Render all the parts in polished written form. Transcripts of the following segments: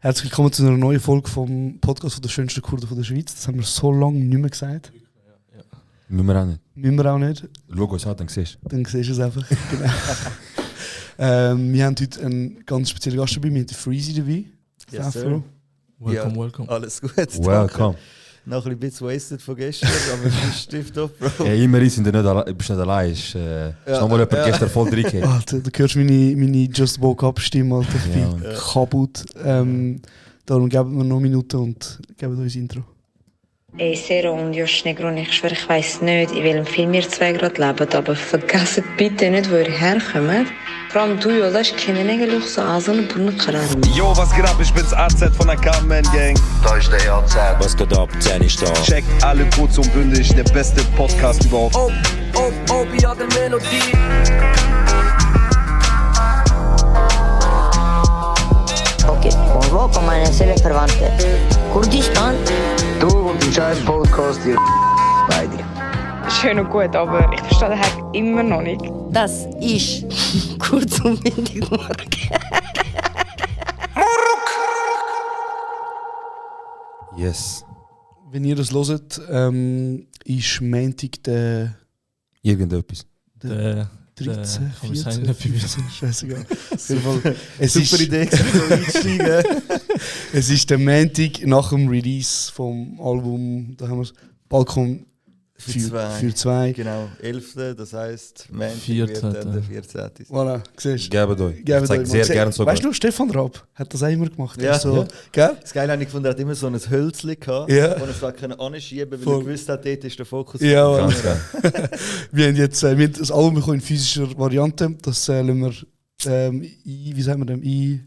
Herzlich willkommen zu einer neuen Folge vom Podcast von der schönsten Kurden von der Schweiz. Das haben wir so lange nicht mehr gesagt. Müssen wir auch nicht. Müssen wir auch nicht. Schau uns an, dann siehst du. Dann siehst du es einfach. Genau. Wir haben heute einen ganz speziellen Gast dabei. Wir haben den Freezy dabei. Yes, sir. Welcome. Alles gut. Welcome. Noch ein bisschen wasted von gestern, aber es ist Stift auf, Bro. Ja, immerhin sind bist du nicht allein. Ist nochmal jemand gestern voll drin. Alter, du hörst meine Just Woke Up Stimme, Alter. Ich bin kaputt. Darum geben wir noch eine Minute und geben uns Intro. Ey, Sero und Josh Negron, ich schwöre, ich weiss nicht, in welchem Film ihr zwei gerade lebt, aber vergesst bitte nicht, wo ihr herkommt. Vor allem du, Jolas, kennen eigentlich so Asen und Brunnenkarar. Yo, was geht ab? Ich bin's AZ von der Carmen Gang. Da ist der AZ. Was geht ab? 10 ist da. Check alle kurz und bündig, der beste Podcast überhaupt. Ja, der Melodie. Okay, von wo kommen meine Seelenverwandte? Kurdistan? Du und dein scheiß Podcast, ihr beide. Schön und gut, aber ich verstehe den Hack immer noch nicht. Das ist kurz und bündig morgen. Yes. Wenn ihr das hört, ist Montag der Irgendetwas. 13, kann man 14, sagen, 15, scheißegal. Auf jeden Fall, es ist, Super Idee, so einsteigen. es ist der Montag nach dem Release vom Album, da haben wir Balkon für zwei. Genau, 11. Das heisst, Montag 14. wird dann der 14. Voilà, siehst du. Gebt euch. Gebt Ich zeige euch sehr mal. gerne sogar. Weißt du, Stefan Raab hat das auch immer gemacht. Ja. So, Ja. Gell? Das Geile habe ich gefunden, er hat immer so ein Hölzchen gehabt, Ja. wo er es anschieben konnte, weil Voll. er gewusst hat, dort ist der Fokus. Ja, von der Ganz Kamera. geil. Wir haben jetzt wir haben das Album bekommen in physischer Variante. Das lassen wir, wie sagen wir dem,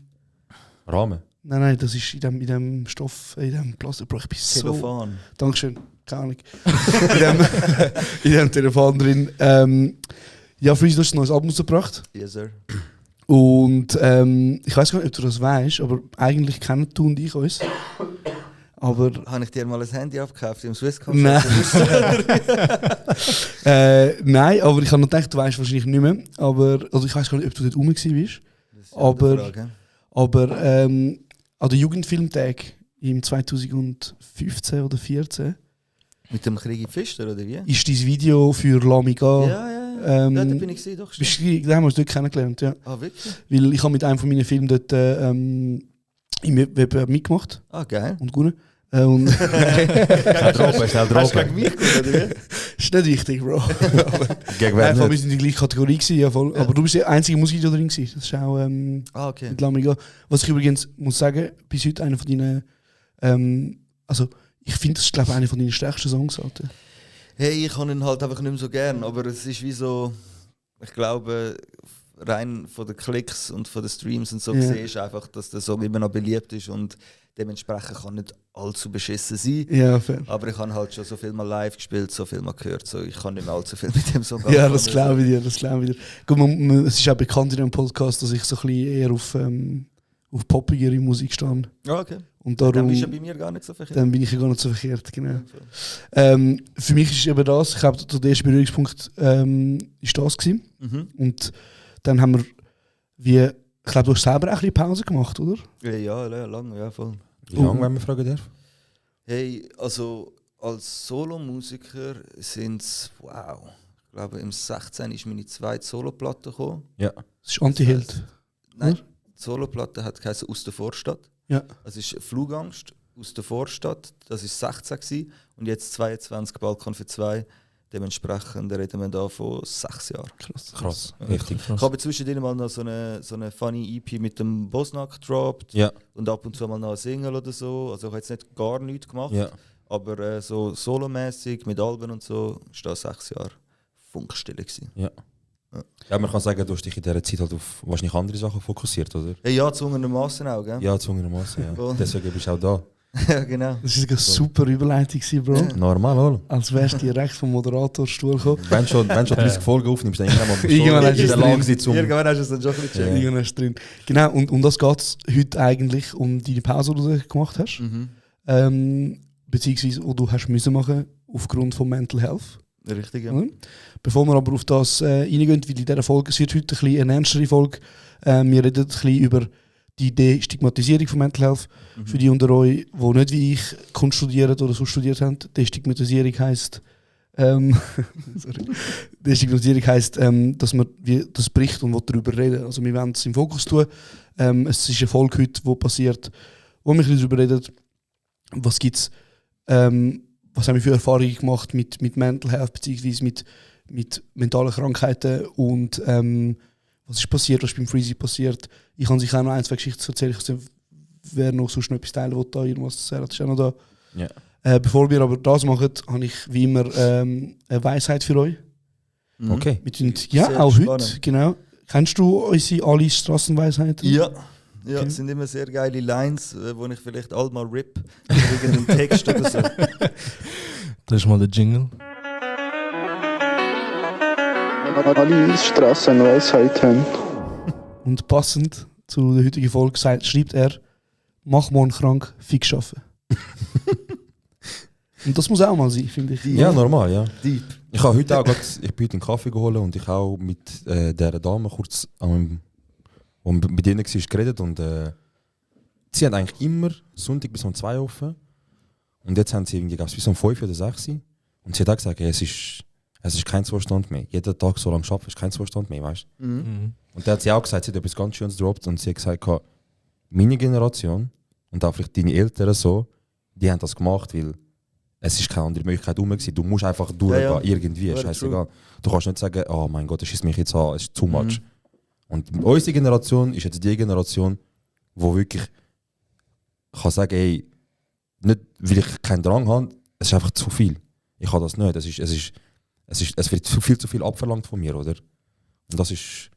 Rahmen. Nein, das ist in dem Stoff, in dem Plastik. Bro, ich bin so... Telefon. Dankeschön, keine Ahnung. in dem Telefon drin. Ja, Freeze, du hast ein neues Album rausgebracht. Yes, sir. Und ich weiß gar nicht, ob du das weißt, aber eigentlich kennen du und ich uns. Aber... Habe ich dir mal ein Handy abgekauft im Swisscom? Nein. Nein, aber ich habe noch gedacht, du weißt wahrscheinlich nicht mehr. Aber, also ich weiß gar nicht, ob du dort rum warst. Das ist Aber- eine Frage. Aber an der Jugendfilmtag im 2015 oder 2014 Mit dem Krieg in Pfister, oder wie? ist dein Video für Lamiga. Ja. Ja, da bin ich gesehen, doch. Stimmt. Da haben wir uns dort kennengelernt, ja. Ah, wirklich? Weil ich habe mit einem von meinen Filmen dort im Wettbewerb mitgemacht Ah, geil. und gewonnen. Und Schnell droppen, schnell Hast du droppen. gegen mich gut, oder wie? ist nicht wichtig, Bro. Gegen wer Wir nicht? sind in der gleichen Kategorie gewesen, ja, voll. Aber du bist der einzige Musikvideo drin gewesen. Das ist auch Ah, okay. mit Lamiga. Was ich übrigens muss sagen, bis heute einer von deinen, also ich finde, das ist glaube ich einer von deinen stärksten Songs, Alter. Hey, ich habe ihn halt einfach nicht mehr so gern, aber es ist wie so, ich glaube, rein von den Klicks und von den Streams und so Ja. gesehen ist einfach, dass der Song immer noch beliebt ist und dementsprechend kann nicht allzu beschissen sein. Ja, fair. Aber ich habe halt schon so viel mal live gespielt, so viel mal gehört, so ich kann nicht mehr allzu viel mit dem Song Ja, anfangen. das glaube ich dir, das glaube ich dir. Guck mal, es ist auch bekannt in dem Podcast, dass ich so ein bisschen eher auf poppigere Musik stehe. Ah, okay. Und Dann darum, bist du ja bei mir gar nicht so verkehrt. dann bin ich ja gar nicht so verkehrt, genau. Für mich ist eben das, ich glaube, der erste Berührungspunkt ist das gewesen. Mhm. Und dann haben wir, ich glaube, du hast selber auch ein bisschen Pause gemacht, oder? Ja, lange, ja, voll. Wie lange, wenn man fragen darf? Hey, also als Solomusiker sind es, wow, ich glaube im 16 ist meine zweite Soloplatte gekommen. Ja. Das ist Anti-Held. Nein, Oder? die Soloplatte hat geheißen «Aus der Vorstadt». Ja. Das ist «Flugangst aus der Vorstadt», das war 16 gewesen. Und jetzt 22 «Balkon für zwei». Dementsprechend reden wir da von 6 Jahren. Krass. Heftig. Ich habe zwischendrin mal noch so eine funny EP mit dem Bosnack gedroppt Ja. und ab und zu mal noch eine Single oder so. Also ich habe jetzt nicht gar nichts gemacht, Ja. aber so solomäßig mit Alben und so ist da 6 Jahre Funkstille gewesen. Ja, man kann sagen, du hast dich in dieser Zeit halt auf wahrscheinlich andere Sachen fokussiert, oder? Hey, ja, zwungenermassen auch, gell? Ja, zwungenermassen, ja. Voll. Deswegen bist du auch da. Ja, genau. Das war eine super Überleitung, gewesen, Bro. Ja. Normal, oder? Als wärst du direkt vom Moderatorstuhl gekommen. Wenn schon 30 Folgen aufnimmst, dann irgendwann mal Irgendwann hast du in es der Lage drin. sein, zum... Irgendwann hast du es dann schon ein bisschen Ja. Irgendwann hast du drin. Genau, und um das geht es heute eigentlich, um deine Pause, die du gemacht hast. Beziehungsweise, die du hast müssen machen aufgrund von Mental Health. Richtig, ja. Mhm. Bevor wir aber auf das reingehen, weil in dieser Folge, es wird heute ein bisschen eine ernstere Folge, wir reden ein bisschen über die Destigmatisierung von Mental Health. Für die unter euch, die nicht wie ich Kunst studieren oder so studiert haben, Destigmatisierung heisst, Destigmatisierung heisst, dass man das bricht und darüber reden. Also wir wollen es im Fokus tun. Es ist eine Folge heute, die passiert, wo wir darüber reden, was gibt's, was haben wir für Erfahrungen gemacht mit Mental Health beziehungsweise mit mentalen Krankheiten und was ist passiert, was ist beim Freezy passiert. Ich kann sicher auch noch 1, 2 Geschichten erzählen. Ich weiß nicht, wer noch sonst noch etwas teilen will, da irgendwas zu sagen, das ist auch noch da. Ja. Bevor wir aber das machen, habe ich wie immer eine Weisheit für euch. Okay. Ja, auch heute, genau. Kennst du unsere alle Strassenweisheiten? Ja. Ja, Okay. es sind immer sehr geile Lines, wo ich vielleicht all mal rip, wegen dem Text oder so. Das ist mal der Jingle. Alle Strassenweisheiten. Und passend zu der heutigen Folge schreibt er, mach morgen krank, fix arbeiten. Und das muss auch mal sein, finde ich. Ja, normal, ja. Deep. Ich habe heute auch ich bin heute einen Kaffee geholt und ich habe auch mit dieser Dame kurz, die bei denen war, geredet und sie hat eigentlich immer Sonntag bis um 2 offen und jetzt haben sie irgendwie, glaube ich, bis um 5 oder 6 und sie hat auch gesagt, es ist kein Zustand mehr. Jeder Tag so lange arbeiten ist kein Zustand mehr, weißt du? Und dann hat sie auch gesagt, sie hat etwas ganz Schönes gedroppt und sie hat gesagt, meine Generation und auch vielleicht deine Eltern so, die haben das gemacht, weil es ist keine andere Möglichkeit rum gewesen. Du musst einfach durchgehen, irgendwie, Ja, scheißegal. Du kannst nicht sagen, oh mein Gott, das schießt mich jetzt an, es ist too much. Und unsere Generation ist jetzt die Generation, wo wirklich kann sagen, ey, nicht weil ich keinen Drang habe, es ist einfach zu viel. Ich habe das nicht. Es wird zu viel abverlangt von mir, oder? Und das ist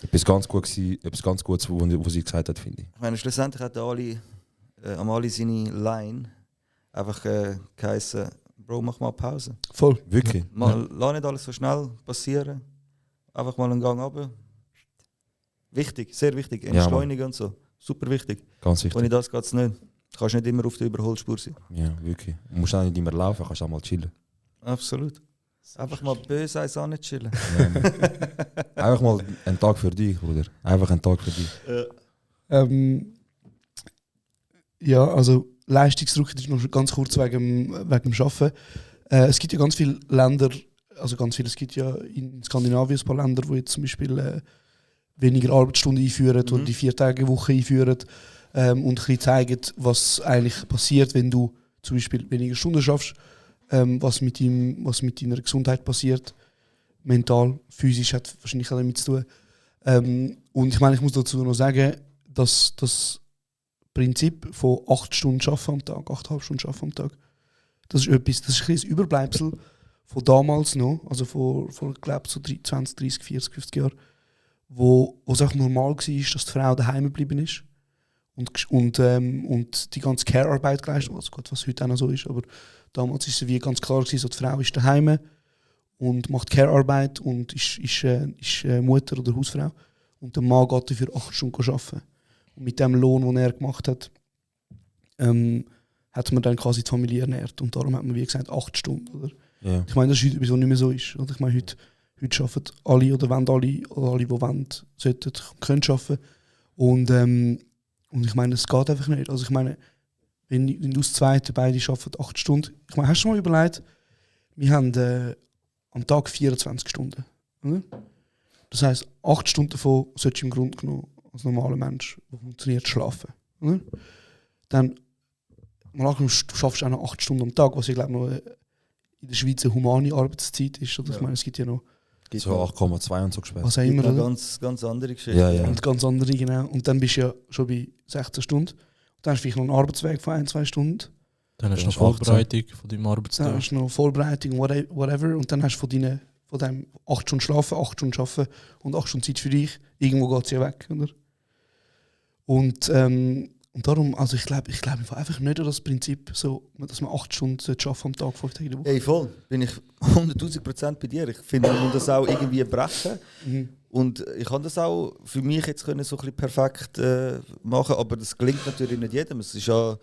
etwas ganz Gutes, was sie gesagt hat, finde ich. Ich meine, schlussendlich hat Ali seine Line einfach geheißen, Bro, mach mal Pause. Voll. Wirklich? Lass nicht alles so schnell passieren. Einfach mal einen Gang runter. Wichtig, sehr wichtig. Entschleunigen und so. Super wichtig. Ganz wichtig. Ohne das geht es nicht. Du kannst nicht immer auf der Überholspur sein. Ja, wirklich. Du musst auch nicht immer laufen, kannst auch mal chillen. Absolut. Einfach mal böse eins an nicht chillen. Ja, einfach mal einen Tag für dich, Bruder. Einfach einen Tag für dich. Ja, also Leistungsdruck ist noch ganz kurz wegen dem Arbeiten. Es gibt ja ganz viele Länder, es gibt ja in Skandinavien ein paar Länder, die jetzt zum Beispiel weniger Arbeitsstunden einführen oder die 4-Tage-Woche einführen und ein bisschen zeigen, was eigentlich passiert, wenn du zum Beispiel weniger Stunden schaffst, was mit deiner Gesundheit passiert, mental, physisch, hat wahrscheinlich auch damit zu tun. Und ich meine, ich muss dazu noch sagen, dass das Prinzip von 8 Stunden Arbeiten am Tag, 8,5 Stunden Arbeiten am Tag, das ist ein bisschen ein Überbleibsel von damals noch, also vor ich glaube, so 20, 30, 40, 50 Jahren, wo es auch normal war, dass die Frau daheim geblieben ist und die ganze Care-Arbeit geleistet, also Gott, was heute auch noch so ist, aber damals war es wie ganz klar gewesen, so die Frau ist daheim und macht Care-Arbeit und ist Mutter oder Hausfrau und der Mann geht dafür 8 Stunden arbeiten. Und mit dem Lohn, den er gemacht hat, hat man dann quasi die Familie ernährt und darum hat man wie gesagt 8 Stunden, oder? Ja. Ich meine, das ist heute sowieso nicht mehr so ist. Oder? Ich meine, heute arbeiten alle oder wollen alle, oder alle, die wollen, sollten, können arbeiten. Und ich meine, es geht einfach nicht. Also ich meine, wenn du das Zweite beide arbeiten 8 Stunden. Ich meine, hast du mal überlegt, wir haben am Tag 24 Stunden. Oder? Das heisst, 8 Stunden davon solltest du im Grunde genommen als normaler Mensch, der funktioniert, schlafen. Oder? Dann, mal angenommen, du schaffst auch noch 8 Stunden am Tag, was ich glaube noch in der Schweiz eine humane Arbeitszeit ist. Oder? Ich meine, es gibt ja noch so 8,2 und so gespäht. was auch immer. Eine Oder? ganz andere Geschichte. Ja. Und ganz andere, genau. Und dann bist du ja schon bei 16 Stunden. Und dann hast du vielleicht noch einen Arbeitsweg von 1-2 Stunden. Dann hast du noch Dann hast du Vorbereitung von deinem Dann Arbeitstag. hast du noch Vorbereitung, whatever. Und dann hast du von deinem 8 Stunden schlafen, 8 Stunden arbeiten und 8 Stunden Zeit für dich. Irgendwo geht es ja weg. Oder? Und darum, also ich glaube einfach nicht an das Prinzip, so, dass man 8 Stunden arbeiten am Tag, 5 Tage in der Woche. Ey, voll. Bin ich 100.000% bei dir. Ich finde, man muss das auch irgendwie brechen. Und ich kann das auch für mich jetzt können so ein bisschen perfekt machen, aber das gelingt natürlich nicht jedem. Es ist ja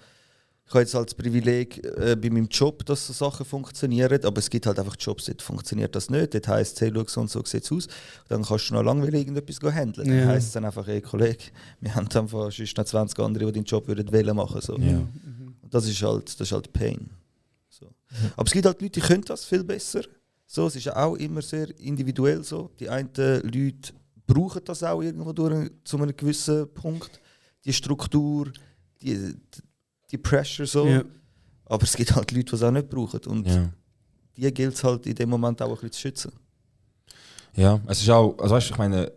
Ich habe jetzt halt das Privileg bei meinem Job, dass so Sachen funktionieren, aber es gibt halt einfach Jobs, dort funktioniert das nicht. Dort heisst es, hey, schau, so und so sieht es aus. Dann kannst du noch langweilig irgendetwas handeln. Dann heisst es dann einfach, hey Kollege, wir haben einfach sonst noch 20 andere, die deinen Job wollen machen. So. Ja. Und das ist halt Pain. So. Aber es gibt halt Leute, die können das viel besser. So, es ist auch immer sehr individuell so. Die einen Leute brauchen das auch irgendwo zu einem gewissen Punkt. Die Struktur, die Pressure so. Ja. Aber es gibt halt Leute, die es auch nicht brauchen. Und die gilt es halt in dem Moment auch ein bisschen zu schützen. Ja, es ist auch, also weißt, ich meine,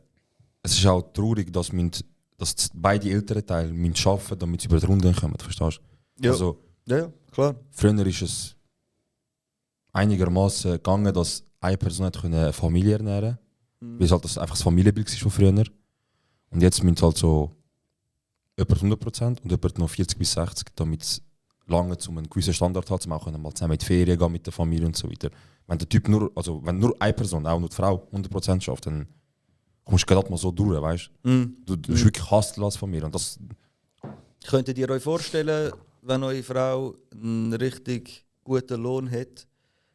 es ist auch traurig, dass beide älteren Teile arbeiten müssen, damit sie über die Runde kommen, verstehst du? Ja. Also, Ja, klar. früher ist es einigermaßen gegangen, dass eine Person hat eine Familie ernähren konnte, weil es halt einfach das Familienbild war von früher. Und jetzt müssen halt so jemand 100% und jemand noch 40 bis 60, damit es lange zu einem gewissen Standard hat, um auch mal zusammen in die Ferien gehen mit der Familie und so weiter. Wenn der Typ wenn nur eine Person, auch nur die Frau, 100% schafft, dann kommst du gerade mal so durch, weißt du? Du bist wirklich Hustle als Familie. Und das Könntet ihr euch vorstellen, wenn eure Frau einen richtig guten Lohn hat,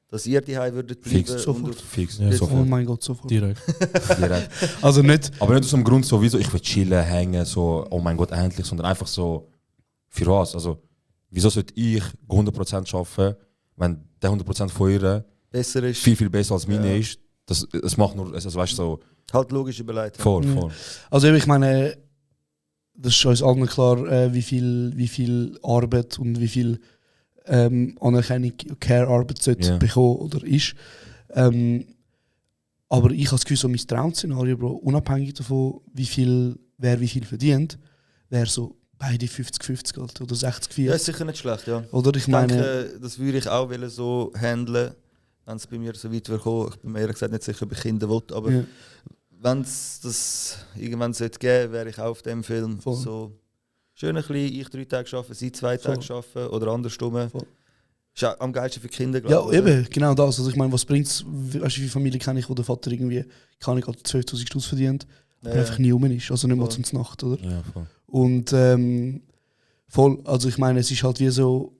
dass ihr die würdet bleiben? Fix. Sofort. Fix, Ja, Oh sofort. mein Gott, sofort. Direkt. Direkt. Also nicht, Aber nicht aus dem Grund, so, wieso ich will chillen, hängen, so, oh mein Gott, endlich, sondern einfach so, für was? Also, wieso sollte ich 100% arbeiten, wenn der 100% von ihr besser ist. viel, viel besser als meine ist? Das macht nur, also weißt du, so, Halt logisch überlegt. voll. also ich meine, das ist uns allen klar, wie viel Arbeit und wie viel Anerkennung Care-Arbeit sollte bekommen oder ist. Aber ich habe das Gefühl, so mein Traum-Szenario, Bro, unabhängig davon, wie viel verdient, wäre so beide 50-50 halt, oder 60-40. Ja, ist sicher nicht schlecht, ja. Oder ich Ich meine, denke, das würde ich auch so handeln, wenn es bei mir so weit wird kommen. Ich bin mir ehrlich gesagt nicht sicher, ob ich Kinder will, aber ja, wenn es das irgendwann sollte geben, wäre ich auch auf dem Film. Voll. So schön ein bisschen, ich 3 Tage arbeiten, sie 2 Voll. Tage arbeiten oder andersrum. Voll. Ist auch am geilsten für Kinder, ja, glaube ich. oder? eben, genau das. Also ich meine, was bringt es, weißt du, wie viele Familien kenne ich, wo der Vater irgendwie, kann ich 12'000 Stutz verdient, aber einfach nie rum ist, also nicht mal Voll. zum Nacht, oder? Ja, voll. Und voll, also ich meine, es ist halt wie so,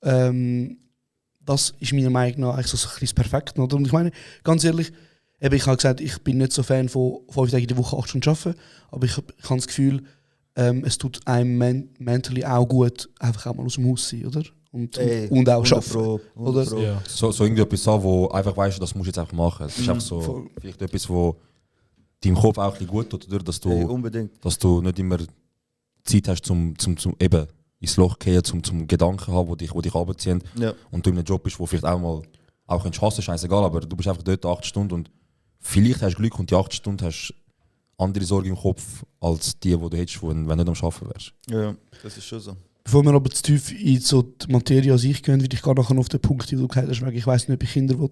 das ist meiner Meinung nach eigentlich so ein bisschen das Perfekte, oder? Und ich meine, ganz ehrlich, eben, ich habe gesagt, ich bin nicht so Fan von 5 Tagen in der Woche 8 Stunden arbeiten, aber ich habe das Gefühl, es tut einem mentally auch gut, einfach auch mal aus dem Haus sein, oder? Und auch arbeiten. Oder? Ja. So irgendetwas an, wo einfach weißt, das musst du jetzt einfach machen. Es ist einfach so, voll. vielleicht etwas, wo deinem Kopf auch ein bisschen gut tut, oder? Dass Unbedingt. dass du nicht immer Zeit hast, zum eben ins Loch gehen, zum Gedanken haben, die dich runterziehen. Ja. Und du in einem Job bist, wo vielleicht auch mal auch kannst hassen, scheißegal, aber du bist einfach dort 8 Stunden und vielleicht hast du Glück und die 8 Stunden hast andere Sorgen im Kopf als die du hättest, wenn du nicht am Arbeiten wärst. Ja, das ist schon so. Bevor wir aber zu tief in so die Materie an sich gehen, würde ich gar nachher auf den Punkt, den du gesagt hast, weil ich weiss nicht, ob ich Kinder will.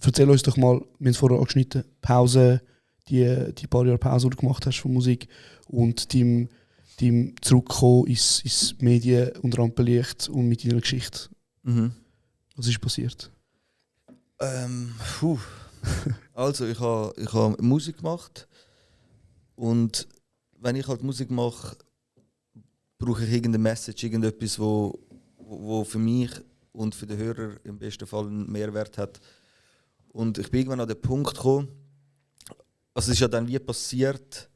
Erzähl uns doch mal, wir haben es vorher angeschnitten, Pause, die paar Jahre Pause, die du gemacht hast von Musik und deinem Zurückkommen ins Medien- und Rampenlicht und mit deiner Geschichte. Was ist passiert? Also, ich habe Musik gemacht und wenn ich halt Musik mache, brauche ich irgendeine Message, irgendetwas, wo für mich und für den Hörer im besten Fall einen Mehrwert hat. Und ich bin irgendwann an den Punkt gekommen, also es ist ja dann wie passiert,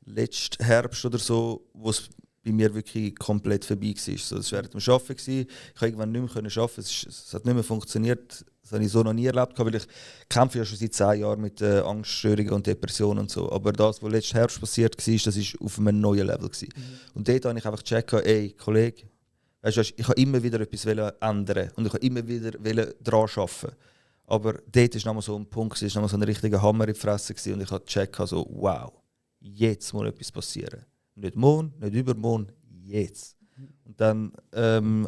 letzten Herbst oder so, wo es bei mir wirklich komplett vorbei war. So, das war während dem Arbeiten. Ich konnte irgendwann nicht mehr arbeiten, es hat nicht mehr funktioniert. Das habe ich so noch nie erlebt, weil ich kämpfe ja schon seit 10 Jahren mit Angststörungen und Depressionen und so. Aber das, was letzten Herbst passiert war, das war auf einem neuen Level. Und dort habe ich einfach gecheckt, ey, Kollege, weißt du, ich habe immer wieder etwas ändern und ich habe immer wieder daran arbeiten. Aber dort war nochmal so ein Punkt, es war nochmal so ein richtiger Hammer in die Fresse und ich habe gecheckt, also, wow, jetzt muss etwas passieren. Nicht morgen, nicht übermorgen, jetzt. Und dann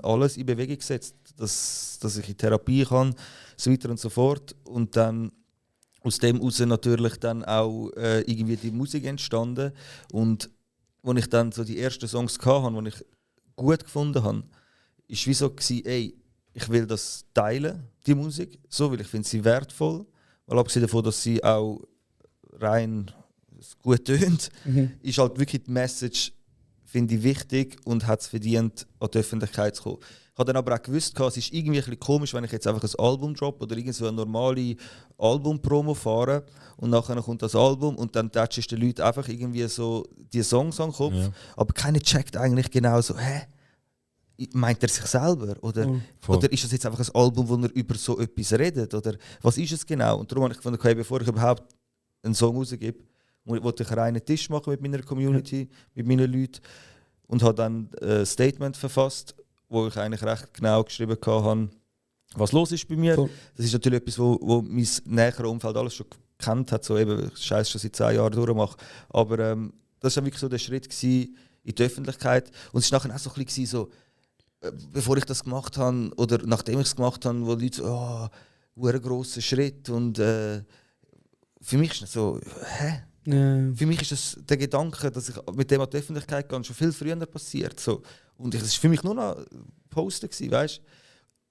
alles in Bewegung gesetzt, dass ich in Therapie kann, so weiter und so fort. Und dann aus dem heraus natürlich dann auch irgendwie die Musik entstanden. Und als ich dann so die ersten Songs hatte, die ich gut gefunden habe, war wie so, ey, ich will das teilen, die Musik, so, weil ich finde sie wertvoll. Weil abgesehen davon, dass sie auch rein gut tönt, ist halt wirklich die Message finde ich wichtig und hat es verdient, an die Öffentlichkeit zu kommen. Ich habe dann aber auch gewusst, es ist irgendwie ein bisschen komisch, wenn ich jetzt einfach ein Album droppe oder irgendwie so eine normale Album-Promo fahre und nachher kommt das Album und dann tätschst du den Leuten einfach irgendwie so die Songs an den Kopf, aber keiner checkt eigentlich genau so, meint er sich selber? Oder ist das jetzt einfach ein Album, wo er über so etwas redet? Oder was ist es genau? Und darum habe ich gefunden, okay, bevor ich überhaupt einen Song rausgebe, wollte ich einen reinen Tisch machen mit meiner Community, mit meinen Leuten und habe dann ein Statement verfasst, wo ich eigentlich recht genau geschrieben habe, was los ist bei mir. Cool. Das ist natürlich etwas, wo mein näheres Umfeld alles schon gekannt hat, so eben Scheiß schon seit 10 Jahren durchmache. Aber das war wirklich so der Schritt in die Öffentlichkeit. Und es war nachher auch so ein bisschen so, bevor ich das gemacht habe oder nachdem ich es gemacht habe, wo die Leute so, ein grosser Schritt. Und für mich ist es so, Für mich ist das der Gedanke, dass ich mit dem an die Öffentlichkeit gehe, schon viel früher passiert. So. Und es war für mich nur noch Posten, weißt?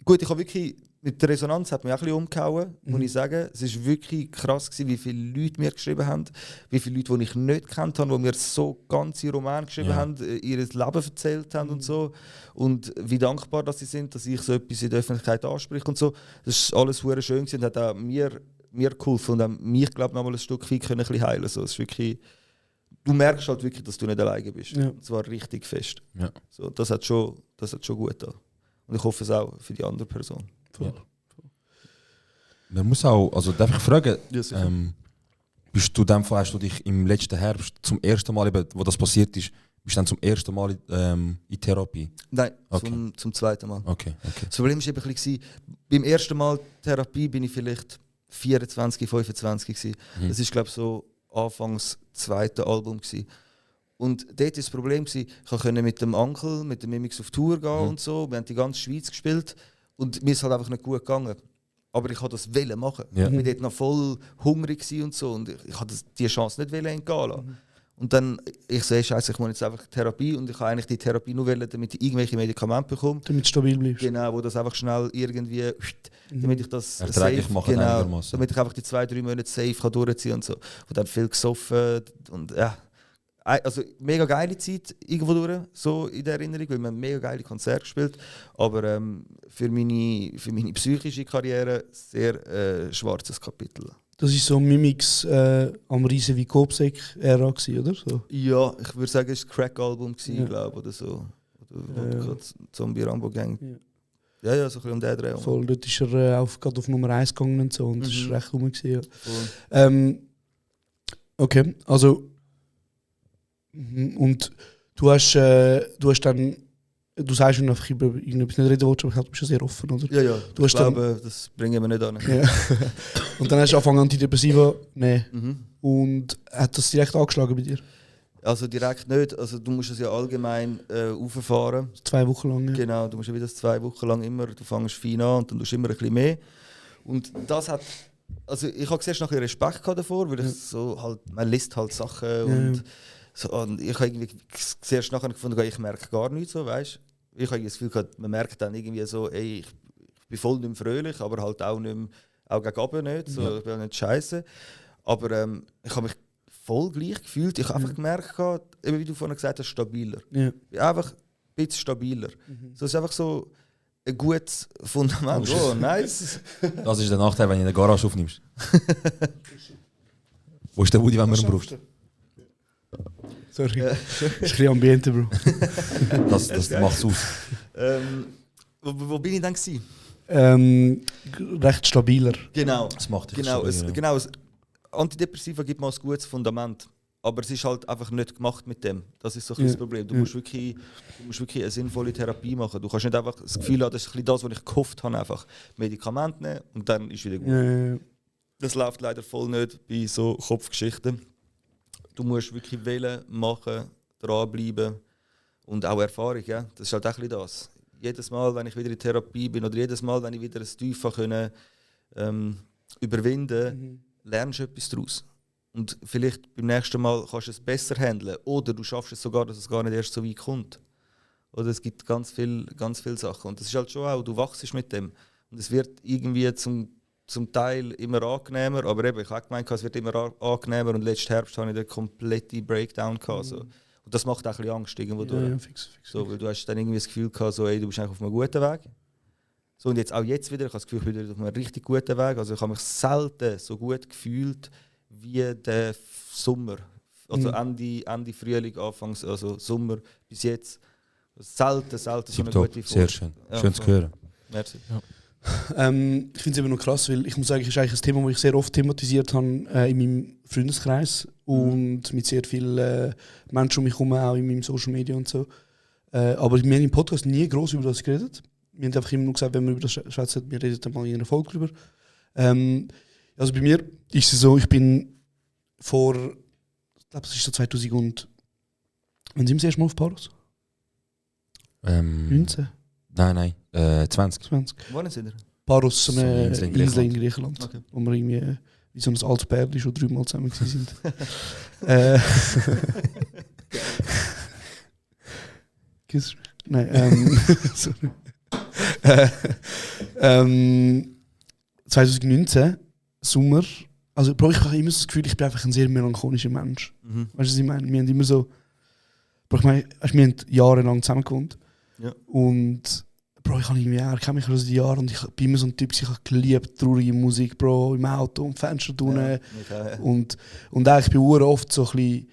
Gut, ich habe wirklich, mit der Resonanz hat mich auch ein bisschen umgehauen, muss ich sagen. Es war wirklich krass gewesen, wie viele Leute mir geschrieben haben, wie viele Leute, die ich nicht gekannt habe, die mir so ganze Romane geschrieben haben, ihr Leben erzählt haben und so. Und wie dankbar dass sie sind, dass ich so etwas in der Öffentlichkeit anspreche und so. Das ist alles sehr schön gewesen und hat auch mir geholfen und auch mich, glaube ich, noch mal ein Stück weit können ein bisschen heilen. So, es ist wirklich, du merkst halt wirklich, dass du nicht alleine bist. Ja. Und zwar richtig fest. Ja. So, das hat schon gut getan. Und ich hoffe es auch für die andere Person. Ja. Man muss auch, also darf ich fragen, bist du dann, hast du dich im letzten Herbst zum ersten Mal, wo das passiert ist, bist du dann zum ersten Mal in Therapie? Nein, okay. zum zweiten Mal. Okay. Das Problem war ein bisschen, beim ersten Mal Therapie bin ich vielleicht 24, 25 gewesen. Das ist, glaube ich, so Anfangs zweite Album gewesen. Und dort war das Problem, ich konnte mit dem Onkel, mit dem Mimix auf Tour gehen und so. Wir haben die ganze Schweiz gespielt und mir ist halt einfach nicht gut gegangen. Aber ich wollte das machen. Ja. Ich war dort noch voll hungrig und so und ich wollte diese Chance nicht entgehen lassen. Und dann, ich sehe, Scheiße, ich muss jetzt einfach Therapie und ich habe eigentlich die Therapie nur wollen, damit ich irgendwelche Medikamente bekomme. Damit du stabil bleibst. Genau, wo das einfach schnell irgendwie, damit ich das safe mache, damit ich einfach die 2-3 Monate safe durchziehen kann und so. Und dann viel gesoffen und ja. Also mega geile Zeit irgendwo durch, so in der Erinnerung, weil wir mega geile Konzerte gespielt, aber für meine psychische Karriere sehr schwarzes Kapitel. Das war so Mimix am Riesen wie Kopsek-Ära, oder? So. Ja, ich würde sagen, es war ein Crack-Album, glaube oder so. Oder Zombie Rambo Gang. Ja, so ein bisschen um den Dreh. Voll, dort ist er gerade auf Nummer 1 gegangen und so und das war recht rum. Ja. Okay, also und du hast dann, du sagst, wenn du einfach über irgendetwas nicht reden willst, aber du bist ja sehr offen, oder? Ja, ich glaube, das bringen wir nicht an. Ja. Und dann hast du angefangen Antidepressiva nehmen. Und hat das direkt angeschlagen bei dir? Also direkt nicht, also du musst es ja allgemein rauffahren. 2 Wochen lang, ja. Genau, du musst ja wieder 2 Wochen lang immer, du fängst fein an und dann tust du immer ein bisschen mehr. Und das hat, also ich habe zuerst nachher Respekt davor, weil ich so halt, man liest halt Sachen und so, und ich habe irgendwie zuerst nachher gefunden, ich merke gar nichts so, weißt? Ich habe das Gefühl gehabt, man merkt dann irgendwie so, ey, ich bin voll nicht mehr fröhlich, aber halt auch nicht mehr, auch gegen oben nicht, so, ich bin nicht scheiße. Aber ich habe mich voll gleich gefühlt. Ich habe einfach gemerkt, eben wie du vorhin gesagt hast, stabiler. Ja. Einfach ein bisschen stabiler. So, es ist einfach so ein gutes Fundament. Oh, nice. Das ist der Nachteil, wenn du in der Garage aufnimmst. Wo ist der Woody, wenn man ihn braucht? Sorry, das ist ein bisschen Ambiente, Bro. das macht es aus. Wo bin ich dann gewesen? Recht stabiler. Genau. Das macht dich genau. Antidepressiva gibt mal ein gutes Fundament. Aber es ist halt einfach nicht gemacht mit dem. Das ist so ein das Problem. Du musst wirklich eine sinnvolle Therapie machen. Du kannst nicht einfach das Gefühl haben, das ist ein bisschen das, was ich gehofft habe, einfach Medikamente nehmen und dann ist wieder gut. Ja. Das läuft leider voll nicht bei so Kopfgeschichten. Du musst wirklich wählen, machen, dranbleiben und auch Erfahrung. Ja? Das ist halt auch ein bisschen das. Jedes Mal, wenn ich wieder in Therapie bin oder jedes Mal, wenn ich wieder ein Tief überwinden lernst du etwas daraus. Und vielleicht beim nächsten Mal kannst du es besser handeln oder du schaffst es sogar, dass es gar nicht erst so weit kommt. Oder es gibt ganz viele Sachen. Und das ist halt schon auch, du wachst mit dem. Und es wird irgendwie zum Teil immer angenehmer, aber eben, ich habe gemeint, es wird immer angenehmer und letzten Herbst hatte ich den kompletten Breakdown gehabt. So. Und Und das macht auch ein bisschen Angst irgendwo durch. Ja, fix. So, weil du hast dann irgendwie das Gefühl gehabt, so, ey, du bist eigentlich auf einem guten Weg. So, und jetzt wieder, ich habe das Gefühl, ich bin wieder auf einem richtig guten Weg. Also ich habe mich selten so gut gefühlt wie der Sommer. Also Ende Frühling, Anfangs, also Sommer bis jetzt. Selten so eine gute Sehr schön. Ja, Schön zu hören. Merci. Ja. Ich finde es eben noch krass, weil ich muss sagen, es ist eigentlich ein Thema, das ich sehr oft thematisiert habe in meinem Freundeskreis und mit sehr vielen Menschen um mich herum, auch in meinem Social Media und so. Aber wir haben im Podcast nie gross über das geredet. Wir haben einfach immer nur gesagt, wenn wir über das schwätzen, wir reden dann mal in einer Folge drüber. Also bei mir ist es so, ich bin vor, ich glaube, es ist so 2000 und... Wann sind wir das erste Mal auf Paros? 19? Nein, 20. 20. Wo sind ihr? Paros, so eine Insel in Insel in Griechenland. Okay. Wo wir irgendwie wie so ein altes Pärchen schon 3 Mal zusammen waren. Küss mich. Nein, sorry. 2019, Sommer. Also, Bro, ich habe immer so das Gefühl, ich bin einfach ein sehr melancholischer Mensch. Weißt du, was ich meine? Wir haben immer so. Bro, ich meine, wir haben jahrelang zusammen gewohnt. Ja. Und Bro, ich habe irgendwie, ich kenne mich schon seit Jahren und ich bin immer so ein Typ, ich habe geliebt, traurige Musik, Bro, im Auto und Fenster drinnen. Ja. Und eigentlich bin ich oft so ein bisschen,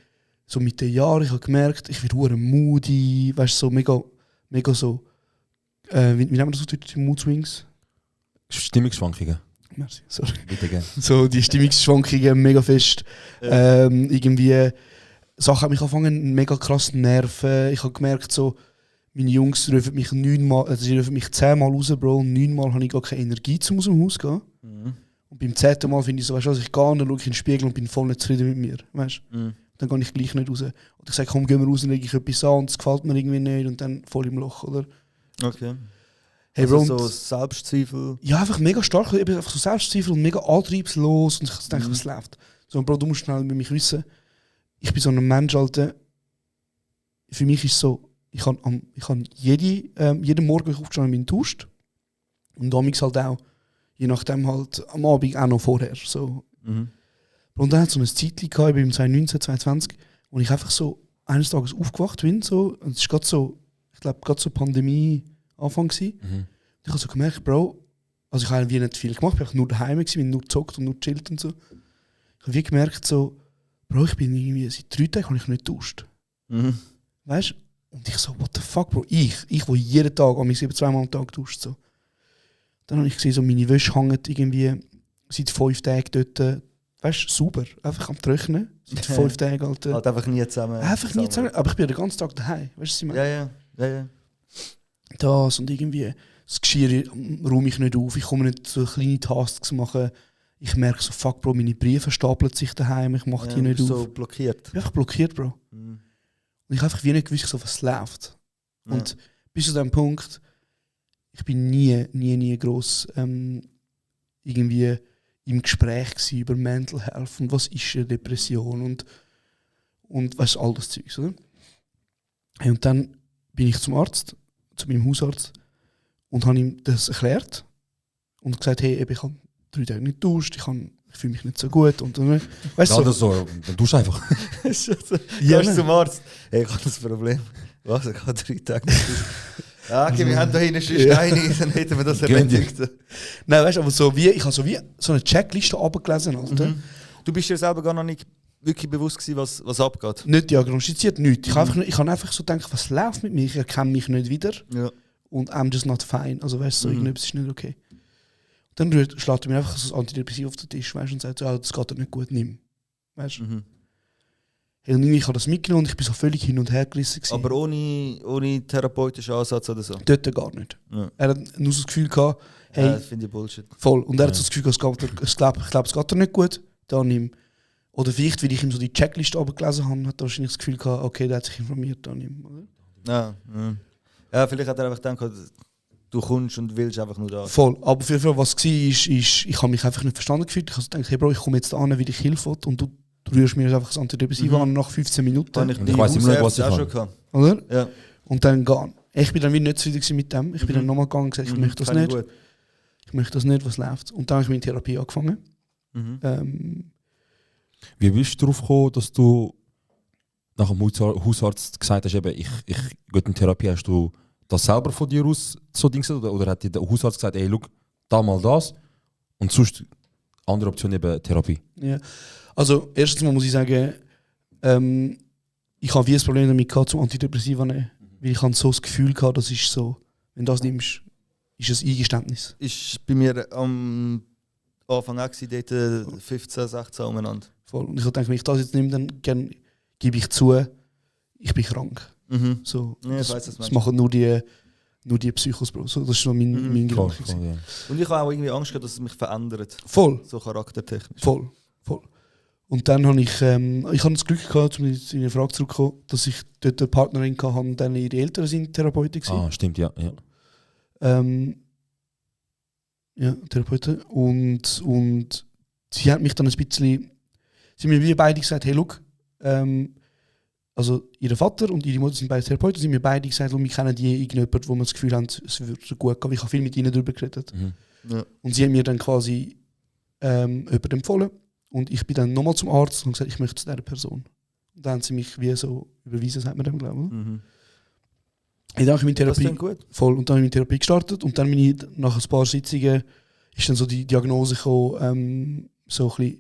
so mit den Jahren, ich habe gemerkt, ich werde moody, weißt du, so mega so, wie nennt man das auf Deutsch, die Mood Swings? Stimmungsschwankungen. Merci, sorry. Bitte gerne. So die Stimmungsschwankungen mega fest. Irgendwie Sachen haben mich angefangen mega krass zu nerven. Ich habe gemerkt, so, meine Jungs rufen mich 10 Mal raus, Bro, und 9 Mal habe ich gar keine Energie, um aus dem Haus zu gehen. Und beim 10. Mal finde ich so, weißt du, ich gehe und dann schaue ich in den Spiegel und bin voll nicht zufrieden mit mir. Weißt? Dann gehe ich gleich nicht raus. Oder ich sage, komm, gehen wir raus und lege ich etwas an und es gefällt mir irgendwie nicht und dann voll im Loch, oder? Okay. Hey, Also Bro, so Selbstzweifel. ja, einfach mega stark, eben einfach so Selbstzweifel und mega antriebslos und ich denke, was läuft. So, Bro, du musst schnell mit mich wissen, ich bin so ein Mensch, Alter, für mich ist es so, ich kann jeden Morgen, wenn ich aufgestanden bin, duscht und damals halt auch, je nachdem halt am Abend auch noch vorher. So. Und dann hat es so eine Zeit gehabt, ich bin im 2019, 2020, wo ich einfach so eines Tages aufgewacht bin, so, und es ist gerade so, ich glaube, gerade so Pandemie-Anfang gewesen. Ich habe so gemerkt, Bro, also ich habe nicht viel gemacht, ich bin einfach nur daheim gewesen, bin nur gezockt und nur chillt und so. Ich habe wie gemerkt, so, Bro, ich bin irgendwie, seit 3 Tagen habe ich nicht geduscht. Weißt du? Und ich so, what the fuck, Bro, ich wo jeden Tag, an mich 2-mal am Tag duscht, so. Dann habe ich gesehen, so meine Wäsche hängt irgendwie seit 5 Tagen dort, weißt du, sauber, einfach am Trocknen. Seit 5 Tagen, Alter. Halt einfach nie zusammen. Einfach nie zusammen, aber ich bin den ganzen Tag daheim, weißt du, was ich meine? Ja. Das und irgendwie, das Geschirr räume ich nicht auf, ich komme nicht so kleine Tasks machen. Ich merke so, fuck, Bro, meine Briefe stapeln sich daheim, ich mache die nicht auf. So blockiert. Ich bin einfach blockiert, Bro. Und ich habe einfach wie nicht gewusst, so, was läuft. Und bis zu dem Punkt, ich bin nie gross irgendwie im Gespräch gewesen über Mental Health und was ist eine Depression und weißt, all das Zeug, oder? Und dann bin ich zum Arzt, zu meinem Hausarzt, und habe ihm das erklärt und gesagt, hey, ich habe 3 Tage nicht geduscht, ich fühle mich nicht so gut und weißt Ja, du, so, dann tust du einfach. Ja, gehst zum Arzt. Hey, ich habe das Problem. Was? Ich habe 3 Tage nicht geduscht. Ja, okay, wir haben da hinten schon Steine, dann hätten wir das erledigt. Nein, weißt du, aber so wie, ich habe so wie so eine Checkliste abgelesen, Alter. Du bist dir selber gar noch nicht wirklich bewusst gewesen, was abgeht? Nicht diagnostiziert, nichts. Ich habe einfach so gedacht, was läuft mit mir? Ich erkenne mich nicht wieder. Ja. Und I'm just not fine. Also weißt du, so, irgendetwas ist nicht okay. Dann schlägt er mir einfach so ein Antidepressiv auf den Tisch, weißt, und sagt, ja, das geht dir nicht gut, nimm. Weißt du? Hey, und irgendwie, ich habe das mitgenommen und ich bin so völlig hin und her gerissen gewesen. Aber ohne therapeutischen Ansatz oder so? Dort gar nicht. Ja. Er hat nur so das Gefühl gehabt, hey, das finde ich Bullshit. Voll. Und er hat so das Gefühl gehabt, ich glaube, es geht dir nicht gut, dann nimm. Oder vielleicht, weil ich ihm so die Checkliste abgelesen habe, hat er wahrscheinlich das Gefühl gehabt, okay, der hat sich informiert, dann nimm. Oder? Ja, vielleicht hat er einfach gedacht, du kommst und willst einfach nur da. Voll. Aber für was war, ist, ich habe mich einfach nicht verstanden gefühlt. Ich habe gedacht, hey Bro, ich komme jetzt da an, weil ich Hilfe will, und du rührst mir einfach das Antidepressiv an nach 15 Minuten. Und ich weiss immer nicht, was ich kann. Oder? Ja. Und dann gehen. Ich bin dann wieder nicht zufrieden mit dem. Ich bin dann nochmal gegangen und gesagt, ich möchte das nicht. Gut. Ich möchte das nicht, was läuft. Und dann habe ich meine Therapie angefangen. Wie bist du darauf gekommen, dass du nach dem Hausarzt gesagt hast, eben, ich gehe in Therapie, hast du das selber von dir aus so Dinge oder hat dir der Hausarzt gesagt, ey, schau, da mal das und sonst andere Option eben Therapie? Ja. Also erstens mal muss ich sagen, ich habe wie ein Problem damit gehabt, zum Antidepressiva nehmen. Weil ich habe so das Gefühl gehabt, das ist so, wenn du das nimmst, ist es ein Eingeständnis. Ist bei mir am Anfang auch dort 15, 16 umeinander. Voll. Und ich dachte, wenn ich das jetzt nehme, dann gebe ich zu, ich bin krank. Mhm. So, Ja, ich das, weiss, was du das meinst. machen nur die Psychos, Bro. So, das ist so mein Voll, Gedanke. voll, ja. Und ich habe auch irgendwie Angst gehabt, dass es mich verändert. Voll. So charaktertechnisch. Voll. Und dann habe ich das Glück gehabt, um in die Frage zurückzukommen, dass ich dort eine Partnerin hatte, und dann ihre Eltern sind Therapeuten gewesen. Ah, stimmt, ja. Ja, Therapeuten. Und sie hat mich dann ein bisschen, sie haben mir beide gesagt, hey, look, also ihr Vater und ihre Mutter sind beide Therapeuten, sie haben mir beide gesagt, wir kennen die irgendjemand, wo wir das Gefühl haben, es würde so gut gehen. Ich habe viel mit ihnen darüber geredet. Ja. Und sie haben mir dann quasi jemanden empfohlen. Und ich bin dann nochmal zum Arzt und gesagt, ich möchte zu dieser Person. Und dann haben sie mich wie so überwiesen, sagt man dem, glaube ich. Mhm. Dann habe ich meine Das Therapie klingt gut. voll und dann habe ich meine Therapie gestartet und dann bin ich nach ein paar Sitzungen ist dann so die Diagnose gekommen, so ein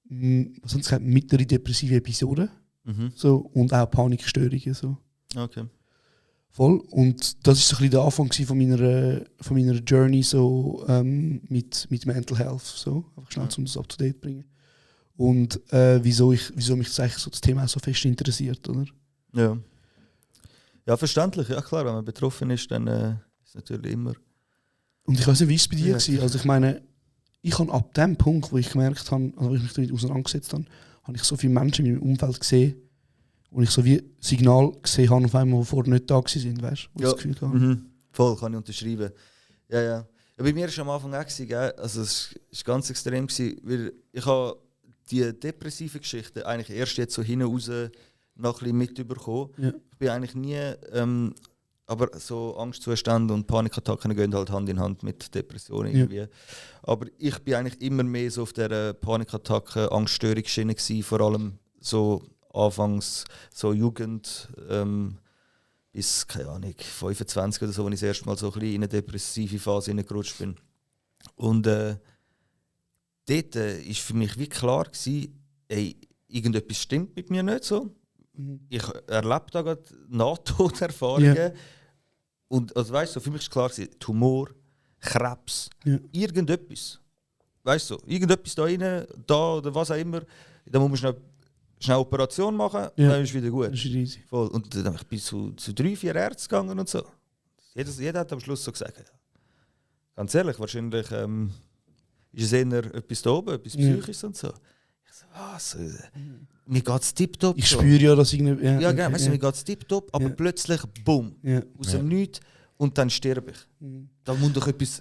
bisschen, was haben sie gesagt, mittlere depressive Episoden Mhm. so, und auch Panikstörungen. So. Okay. Voll. Und das ist so ein bisschen der Anfang von meiner Journey so, mit Mental Health. So. Einfach schnell, um das up to date zu bringen. Und wieso mich das eigentlich so das Thema auch so fest interessiert, oder? Ja. Ja, verständlich. Ja klar, wenn man betroffen ist, dann ist es natürlich immer... Und ich weiß nicht, wie es bei dir Ja. war. Also ich meine, ich habe ab dem Punkt, wo ich gemerkt habe, also wo ich mich damit auseinandergesetzt habe, habe ich so viele Menschen in meinem Umfeld gesehen, wo ich so wie Signal gesehen habe, auf einmal, die vorher nicht da waren, weißt du? Ja. Das Gefühl hatte. Mhm. Voll, kann ich unterschreiben. Ja, ja. Ja, bei mir war es am Anfang auch, gell? Also es war ganz extrem, weil ich habe die depressive Geschichte eigentlich erst jetzt so hinten raus noch ein bisschen mitbekommen. Ja. Ich bin eigentlich nie, aber so Angstzustände und Panikattacken gehen halt Hand in Hand mit Depressionen irgendwie. Aber ich bin eigentlich immer mehr so auf der Panikattacken, Angststörungsschiene gewesen, vor allem so anfangs so Jugend bis, keine Ahnung, 25 oder so, als ich das erste Mal so ein bisschen in eine depressive Phase hineingerutscht bin. Und dort ist für mich wie klar gewesen, ey, irgendetwas stimmt mit mir nicht so. Ich erlebe da gerade Nahtoderfahrungen. Ja. Und also, weißt du, für mich war klar gewesen, Tumor, Krebs, irgendetwas. Weißt du, irgendetwas da rein, da oder was auch immer, da muss man schnell Operation machen, dann ist es wieder gut. Das ist easy. Voll. Und dann bin ich zu 3-4 Ärzten gegangen und so. Jeder hat am Schluss so gesagt, ja. Ganz ehrlich, wahrscheinlich ist es eher etwas da oben, etwas Psychisches und so. Ich so, was? Mir geht es tipptopp. Ich spüre ja, dass irgendwie... Ja, genau, weißt du, mir geht es tipptopp, aber plötzlich, bumm, aus dem Nichts und dann sterbe ich. Da muss doch etwas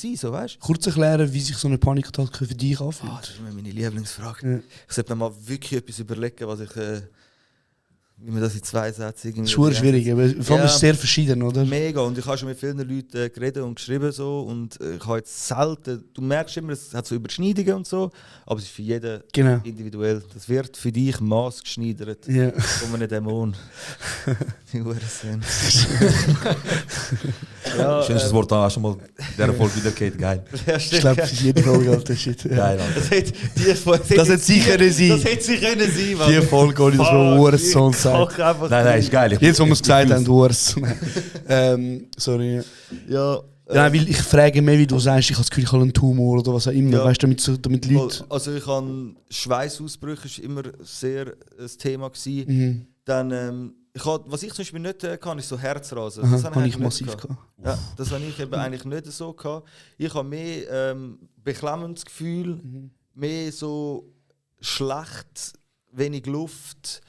sein, so, weißt du? Kurz erklären, wie sich so eine Panikattacke für dich anfühlt. Das ist immer meine Lieblingsfrage. Ja. Ich sollte mir mal wirklich etwas überlegen, was ich, wie man das in 2 Sätzen irgendwie... Das ist schon schwierig, aber vor allem ist es sehr verschieden, oder? Mega, und ich habe schon mit vielen Leuten geredet und geschrieben so, und ich habe jetzt selten, du merkst immer, es hat so Überschneidungen und so, aber es ist für jeden individuell. Das wird für dich maßgeschneidert von einem Dämon. Die Hurensohn. Ja, schönstes Wort, da hast du mal in dieser Folge wieder geht, geil. Ja, Ich glaube, für jede Folge, Alter, shit. Geil, Alter. Das hätte sie können sein. Das hätte sie können sein, Mann. Die Folge, wo ich das mal Hurensohn sagt. Nein, ist geil. Jetzt, wo wir es gesagt haben, Hurensohn. Sorry. Ja. Nein, weil ich frage mehr, wie du sagst, ich habe das Gefühl, ich habe einen Tumor oder was auch immer. Ja. Weißt du, damit Leute... Also ich habe Schweißausbrüche, ist immer sehr ein Thema gewesen. Dann, was ich zum Beispiel nicht kann, ist so Herzrasen. Aha, das habe ich nicht massiv gehabt. gehabt. Ja, das habe ich eben eigentlich nicht so gehabt. Ich habe mehr beklemmendes Gefühl, mehr so schlecht, wenig Luft,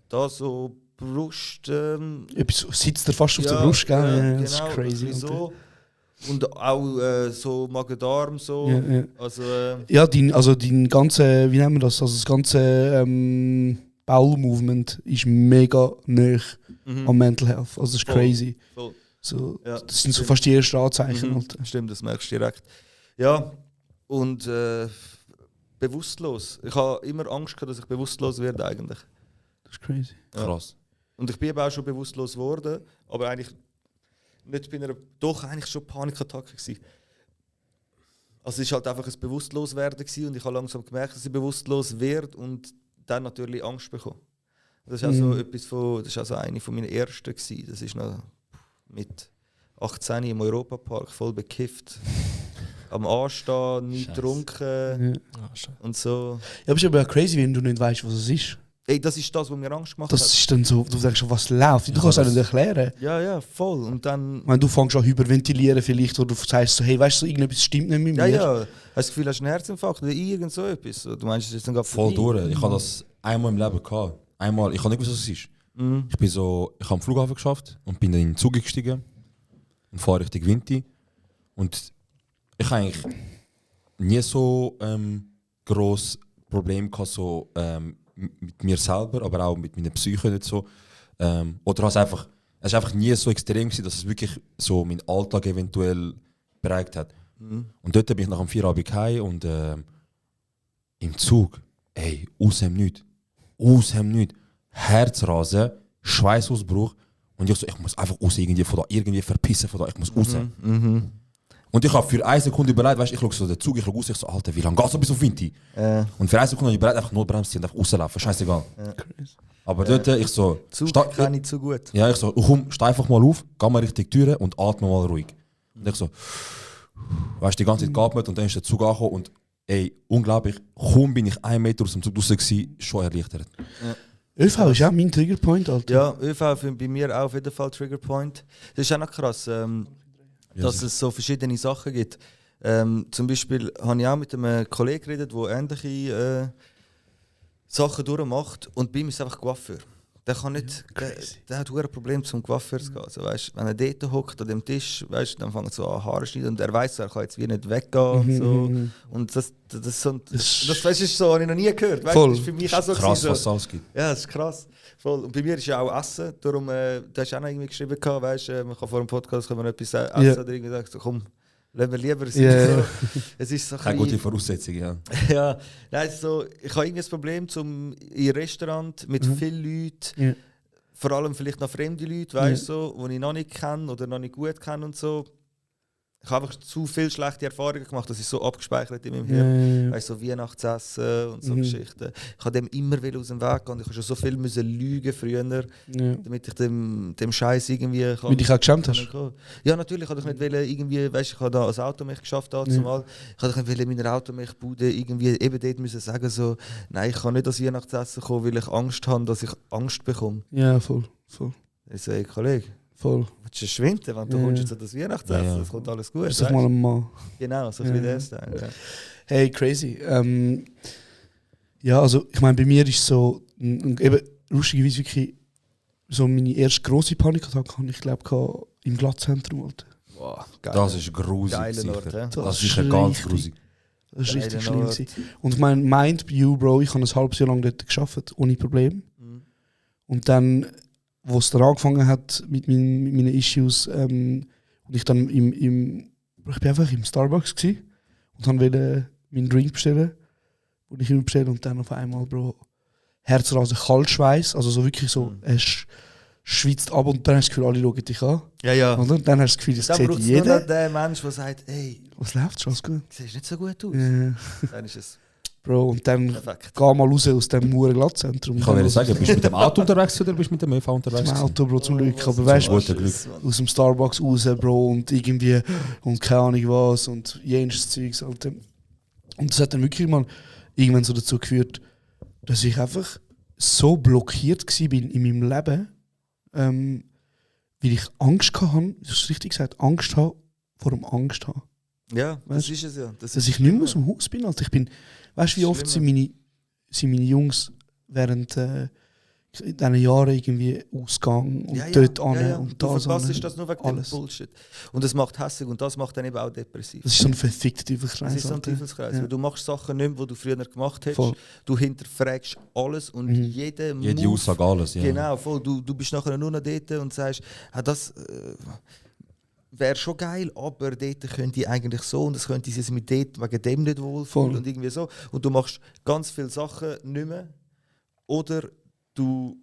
da so Brust. Etwas sitzt dir fast auf der Brust, gell? Ja, genau, das ist crazy. so. Und auch so Magen-Darm so. Ja. Also, ja, dein ganze, wie nennen wir das? Also das ganze Bowel-Movement ist mega nah am Mental Health. Also das ist crazy. Voll. So, Ja, das sind so fast die ersten Anzeichen. Alter. Stimmt, das merkst du direkt. Ja, und bewusstlos. Ich habe immer Angst gehabt, dass ich bewusstlos werde eigentlich. ist crazy. Krass. Und ich bin eben auch schon bewusstlos geworden, aber eigentlich nicht bei einer, doch eigentlich schon Panikattacke gewesen. Also es war halt einfach ein Bewusstloswerden gewesen und ich habe langsam gemerkt, dass ich bewusstlos werde und dann natürlich Angst bekomme. Das ist also etwas von, das ist also eine von meinen ersten gewesen. Das ist noch mit 18 im Europapark voll bekifft. Am Anstehen, nie getrunken und so. Ja, aber es ist aber auch crazy, wenn du nicht weißt, was es ist. Ey, das ist das, was mir Angst gemacht Das hat. ist dann so, du denkst, was läuft? Du kannst es auch nicht erklären. Ja, voll. Und dann... Wenn du fängst an hyperventilieren vielleicht, oder du sagst so, hey, weißt du, irgendetwas stimmt nicht mit mir. Ja. Hast du das Gefühl, hast du einen Herzinfarkt oder irgend so etwas? Du meinst, es ist dann gerade Voll durch. Ich habe das einmal im Leben gehabt. Einmal, ich habe nicht gewusst, was es ist. Ich habe am Flughafen geschafft und bin dann in den Zug gestiegen und fahre Richtung Vinti. Und ich habe eigentlich nie so gross Probleme gehabt, so, mit mir selber, aber auch mit meiner Psyche nicht so. Oder es war einfach nie so extrem gewesen, dass es wirklich so meinen Alltag eventuell geprägt hat. Und dort bin ich nach dem Feierabend heim und im Zug, ey, aus dem Nichts, Herzrasen, Schweißausbruch und ich so, ich muss einfach raus, irgendwie verpissen von da, ich muss raus. Und ich habe für 1 Sekunde überlegt, weißt, ich schaue so den Zug, ich schaue raus, ich so, Alter, wie lange geht es bis auf Vinti? Und für 1 Sekunde habe ich überlegt, einfach nur bremsen und einfach rauslaufen, scheißegal. Aber dort, ich so, Zug kann ich zu gut. ja, ich so, komm, steh einfach mal auf, geh mal Richtung Türe und atme mal ruhig. Und ich so, weißt du, die ganze Zeit geatmet und dann ist der Zug angekommen und ey, unglaublich, kaum bin ich 1 Meter aus dem Zug raus gewesen, schon erleichtert. ÖV ist auch mein Triggerpoint, Alter. Ja, ÖV bei mir auch auf jeden Fall Triggerpoint. Das ist auch noch krass, dass es so verschiedene Sachen gibt. Zum Beispiel habe ich auch mit einem Kollegen geredet, der ähnliche Sachen durchmacht und bei ihm ist es einfach Coiffeur. Der kann nicht, der hat ein Problem zum Coiffeur zu gehen. Also, weißt, wenn er dort hockt an dem Tisch, weißt, dann fängt er so an Haare schneiden und er weiss, er kann jetzt wie nicht weggehen und so. Und das weißt, ist so, habe ich noch nie gehört. Weißt, das ist für mich auch so krass, so. was es alles gibt. Ja, das ist krass. Voll. Und bei mir ist ja auch Essen. Darum, du hast auch noch irgendwie geschrieben, weißt, man kann vor dem Podcast kann man etwas essen oder irgendwie sagen, so, komm, lassen wir lieber sein. Yeah. So. Es ist so Keine gute Voraussetzung, ja. ja, nein, so, ich habe irgendwie das Problem in einem Restaurant mit vielen Leuten, vor allem vielleicht noch fremde Leute, weißt so, die ich noch nicht kenne oder noch nicht gut kenne und so. Ich habe einfach zu viele schlechte Erfahrungen gemacht, dass ich so abgespeichert in meinem Hirn. Weißt so Weihnachtsessen und so Geschichten. Ich habe dem immer wieder aus dem Weg gehen. Ich habe schon so viel lügen früher, damit ich dem Scheiß irgendwie kann. Wie dich auch geschämt hast? Ja, natürlich. Ich habe nicht irgendwie, weißt, ich habe da als Automech geschafft zumal. Ich habe nicht in meiner Automech-Bude irgendwie eben dort müssen sagen so, nein, ich kann nicht ans Weihnachtsessen kommen, weil ich Angst habe, dass ich Angst bekomme. Ja, voll. Ich sage, hey, Kollege. Voll. Willst du schwinden, wenn du kommst jetzt an das Weihnachtsessen, das kommt alles gut. Ist doch mal ein Mann. Genau, so ein bisschen das. Ja. Hey, crazy. Ja, also ich meine, bei mir ist so, eben lustigerweise wirklich so meine erste grosse Panikattacke hatte ich glaube im Glattzentrum. Alter. Wow, geil. Das ist grusig. Geiler Ort, sicher. ja. Das ist ganz grusig. Das ist richtig Geiler schlimm. Ort. Und ich meine, Mind You, Bro, ich habe ein halbes Jahr lang dort gearbeitet, ohne Problem. Und dann, wo es dann angefangen hat mit meinen Issues, und ich dann ich bin einfach im Starbucks gewesen und wollte meinen Drink bestellen, den ich immer bestelle, und dann auf einmal, Bro, Herzrasen, Kaltschweiß, also so wirklich so, es schwitzt ab und dann hast du das Gefühl, alle schauen dich an. Ja. Und dann hast du das Gefühl, das dann sieht braucht es jeder. nur noch den Mensch, der sagt, hey, was läuft schon, alles gut? du siehst nicht so gut aus. Ja. Dann ist es Bro, und dann perfekt. geh mal raus aus dem Glattzentrum. Ich kann dir sagen, bist du mit dem Auto unterwegs oder bist du mit dem ÖV unterwegs? Zum Auto, Bro, zum Glück. Aber Zum weißt guten Glück. du, aus dem Starbucks raus, Bro, und irgendwie, und keine Ahnung was, und jenes Zeugs, Alter. Und das hat dann wirklich mal irgendwann so dazu geführt, dass ich einfach so blockiert war in meinem Leben, weil ich Angst hatte, du hast richtig gesagt, Angst habe vor dem Angst haben. Ja, Weißt, das ist es ja. dass ich nicht mehr aus dem Haus bin. Alter. Ich bin, weißt du, wie oft sind meine Jungs während diesen Jahren irgendwie ausgegangen und dort an und du da verpasst an. das nur wegen alles. dem Bullshit. Und das macht hässlich und das macht dann eben auch depressiv. Das ist so ein verfickter Teufelskreis. Das ist so ein Alter. Teufelskreis. Ja. Weil du machst Sachen nicht mehr, die du früher gemacht hast. Voll. Du hinterfragst alles und jede Jede Aussage, alles, ja. Genau, voll. Du bist nachher nur noch dort und sagst, das wäre schon geil, aber dort könnte ich eigentlich so und das könnte ich sich mit dort wegen dem nicht wohlfühlen Voll. und irgendwie so. Und du machst ganz viele Sachen nicht mehr. Oder du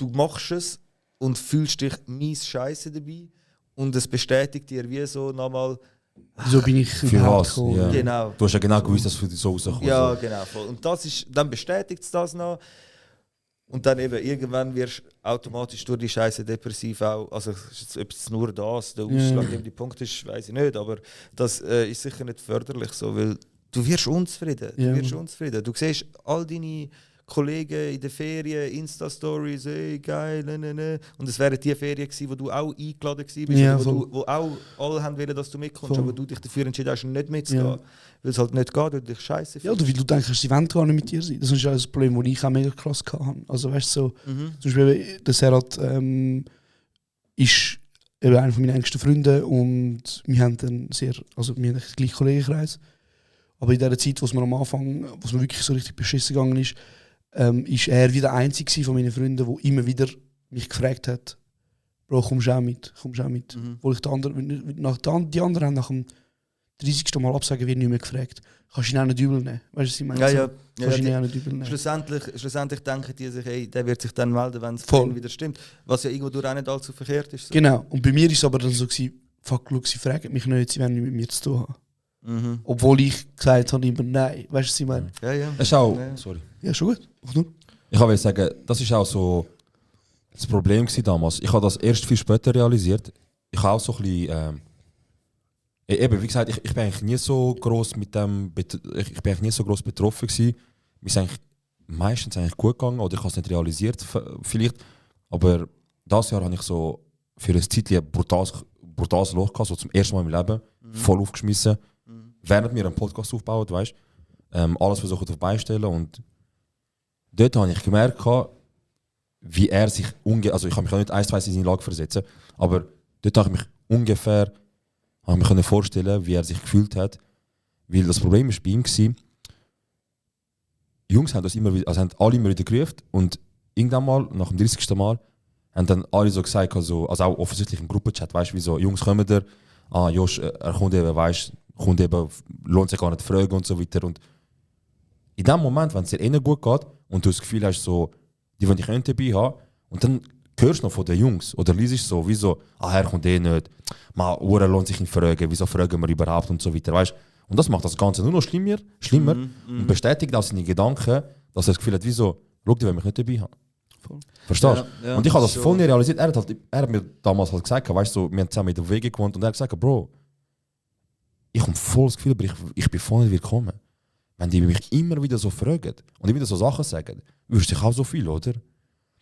du machst es und fühlst dich mies Scheiße dabei und es bestätigt dir wie so nochmal. Wieso bin ich Für überhaupt was? gekommen? Ja. Genau. Du hast ja genau gewusst, dass für dich so rauskommt. Ja, so. genau. Voll. Und das ist, dann bestätigt es das noch. Und dann eben irgendwann wirst du automatisch durch die Scheiße depressiv auch. Also ob es nur das, der ausschlaggebende Punkt ist, weiß ich nicht. Aber das ist sicher nicht förderlich so, weil du wirst unzufrieden. Ja. Du wirst unzufrieden. Du siehst all deine Kollegen in den Ferien, Insta-Stories, ey, geil, ne. Und es wären die Ferien gewesen, wo du auch eingeladen gewesen bist, Ja, wo auch alle haben wollen, dass du mitkommst, voll. aber du dich dafür entschieden hast, nicht mitzugehen. Ja. Weil es halt nicht geht, weil du dich scheiße Ja, oder weil du denkst, sie wollen gar nicht mit dir sein. Das ist ja das Problem, das ich auch mega krass hatte. Also weißt du, so, zum Beispiel, der Serhat ist eben einer meiner engsten Freunde und wir haben dann wir haben den gleichen Kollegenkreis. Aber in der Zeit, wo es mir am Anfang, wo es mir wirklich so richtig beschissen gegangen ist er wieder der Einzige von meinen Freunden, der immer wieder mich gefragt hat, Bro, kommst du auch mit? Wo ich die anderen haben nach dem 30. Mal absagen, wird nicht mehr gefragt. Kannst du ihn auch nicht übel nehmen? Weißt du, was ich meine? Kannst du ihn auch nicht übel nehmen. Schlussendlich denken die sich, hey, der wird sich dann melden, wenn es wieder stimmt. Was ja irgendwo auch nicht allzu verkehrt ist. So. Genau. Und bei mir war es aber dann so, fuck, look, sie fragen mich nicht, sie wollen nicht mit mir zu tun haben. Obwohl ich gesagt habe, immer nein. Weißt du, was ich meine? Ja. Das ist auch, sorry. Ja, schon gut. Ich wollte sagen, das ist auch so das Problem damals. Ich habe das erst viel später realisiert. Ich habe auch so ein bisschen, eben, wie gesagt, ich bin eigentlich nie so gross mit dem, ich bin eigentlich nie so gross betroffen gewesen. Mir ist eigentlich meistens eigentlich gut gegangen oder ich habe es nicht realisiert vielleicht. Aber dieses Jahr habe ich so für ein Zeitchen ein brutales Loch gehabt, so zum ersten Mal im Leben, voll aufgeschmissen. Während wir einen Podcast aufbauen, weißt, alles versucht vorbeistellen und dort habe ich gemerkt, wie er sich also ich kann mich auch nicht 1-2 in seine Lage versetzen, aber dort habe ich mich ungefähr vorstellen, wie er sich gefühlt hat, weil das Problem ist bei ihm war, Jungs haben das immer wieder, also haben alle immer wieder gerufen und irgendwann mal, nach dem 30. Mal, haben dann alle so gesagt, also auch offensichtlich im Gruppenchat, weißt du, wie so, Jungs kommen da, Josh, er kommt eben, weißt du, lohnt sich gar nicht zu fragen und so weiter. Und in dem Moment, wenn es dir innen gut geht und du das Gefühl hast, so, die wollen dich dabei haben, und dann hörst du noch von den Jungs oder liest so, wie so, er kommt nicht, Uhr lohnt sich nicht fragen, wieso fragen wir überhaupt und so weiter, weißt. Und das macht das Ganze nur noch schlimmer und bestätigt auch seine Gedanken, dass er das Gefühl hat, wieso, schau, die wollen mich nicht dabei haben. Verstehst du? Ja, und ich habe das voll nicht realisiert. Er hat mir damals halt gesagt, weißt du, wir haben zusammen in der Wege gewohnt und er hat gesagt, Bro, ich habe voll das Gefühl, aber ich bin voll nicht willkommen. Wenn die mich immer wieder so fragen und immer wieder so Sachen sagen, wüsste ich auch so viel, oder?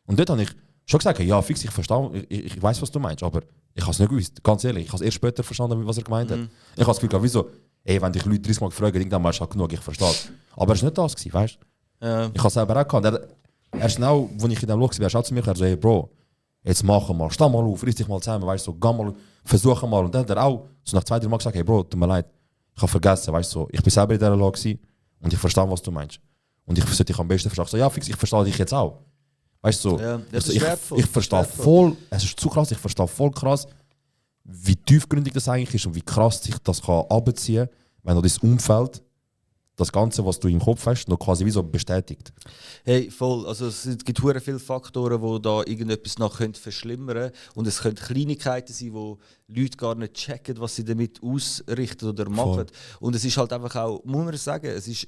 Und dort habe ich schon gesagt, ja, fix, ich verstehe, ich weiß, was du meinst, aber ich habe es nicht gewusst. Ganz ehrlich, ich habe es erst später verstanden, was er gemeint hat. Ich habe das Gefühl, wieso, wenn dich Leute 30 Mal fragen, irgendwann mal ist halt genug, ich verstehe. Aber es war nicht das, weißt du? Ja. Ich habe es selber auch gehabt. Er ist genau, als ich in dem Loch war, er schaut zu mir und so, hey Bro, jetzt mach mal, steh mal auf, riss dich mal zusammen, weißt du, so, geh mal, versuch mal. Und dann hat er auch so nach 2-3 Mal gesagt, hey Bro, tut mir leid, ich habe vergessen, weißt du, so, ich bin selber in dieser Lage und ich verstehe, was du meinst. Und ich sollte dich am besten verstehen. So, ja, fix, ich verstehe dich jetzt auch. Weißt du, so, ja, ich verstehe voll, es ist zu krass, ich verstehe voll krass, wie tiefgründig das eigentlich ist und wie krass sich das kann abziehen kann, wenn du das Umfeld, das Ganze, was du im Kopf hast, noch quasi wie so bestätigt. Hey, voll. Also es gibt hure viele Faktoren, die da irgendetwas noch verschlimmern können. Und es können Kleinigkeiten sein, wo Leute gar nicht checken, was sie damit ausrichten oder machen. Voll. Und es ist halt einfach auch, muss man sagen, es ist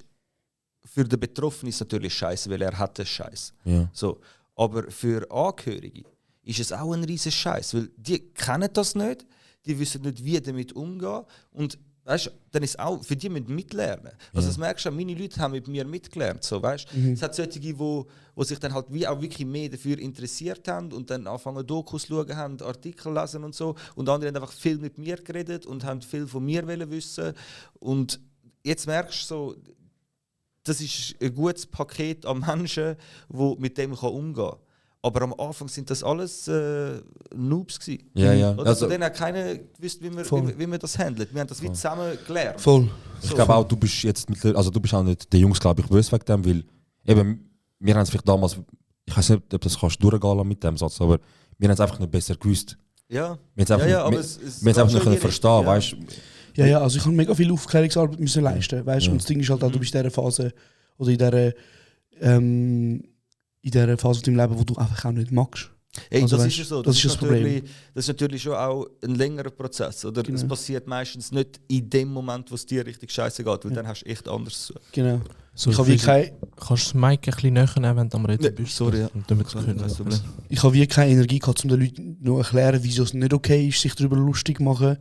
für den Betroffenen ist natürlich scheiße, weil er hat den Scheiß. Ja. So. Aber für Angehörige ist es auch ein riesen Scheiß, weil die kennen das nicht, die wissen nicht, wie damit umgehen. Und weißt, dann ist auch, für die müssen mitlernen. Also das merkst du, meine Leute haben mit mir mitgelernt. So, weißt? Es hat solche, die sich dann halt wie auch wirklich mehr dafür interessiert haben und dann anfangen Dokus zu schauen, haben Artikel lesen und so. Und andere haben einfach viel mit mir geredet und haben viel von mir wissen. Und jetzt merkst du so, das ist ein gutes Paket an Menschen, die mit dem umgehen kann. Aber am Anfang sind das alles Noobs gewesen. Ja. Also, von denen hat keiner gewusst, wie man das handelt. Wir haben das wie zusammen gelernt. Voll. Ich glaube auch, du bist jetzt also du bist auch nicht den Jungs, glaube ich, böse wegen dem, weil eben, wir haben es vielleicht damals, ich weiß nicht, ob das kannst durchgehen lassen mit dem Satz, aber wir haben es einfach nicht besser gewusst. Ja. Wir haben es einfach nicht verstehen, weißt du? Ja, also ich habe mega viel Aufklärungsarbeit leisten, weißt du? Und das Ding ist halt auch, du bist in dieser Phase oder in dieser in dieser Phase deinem Leben, wo du einfach auch nicht magst. Ey, Also das weißt, ist ja so. das ist das Problem. Das ist natürlich schon auch ein längerer Prozess. Oder? Genau. Es passiert meistens nicht in dem Moment, wo es dir richtig scheiße geht, weil dann hast du echt anders zu. Genau. So Ich habe wie keine Kannst du das Mic ein bisschen näher nehmen, wenn du am Reden Ja, bist? sorry, ja. Damit es Kein Problem. ich habe wie keine Energie gehabt, um den Leuten noch erklären, wieso es nicht okay ist, sich darüber lustig zu machen.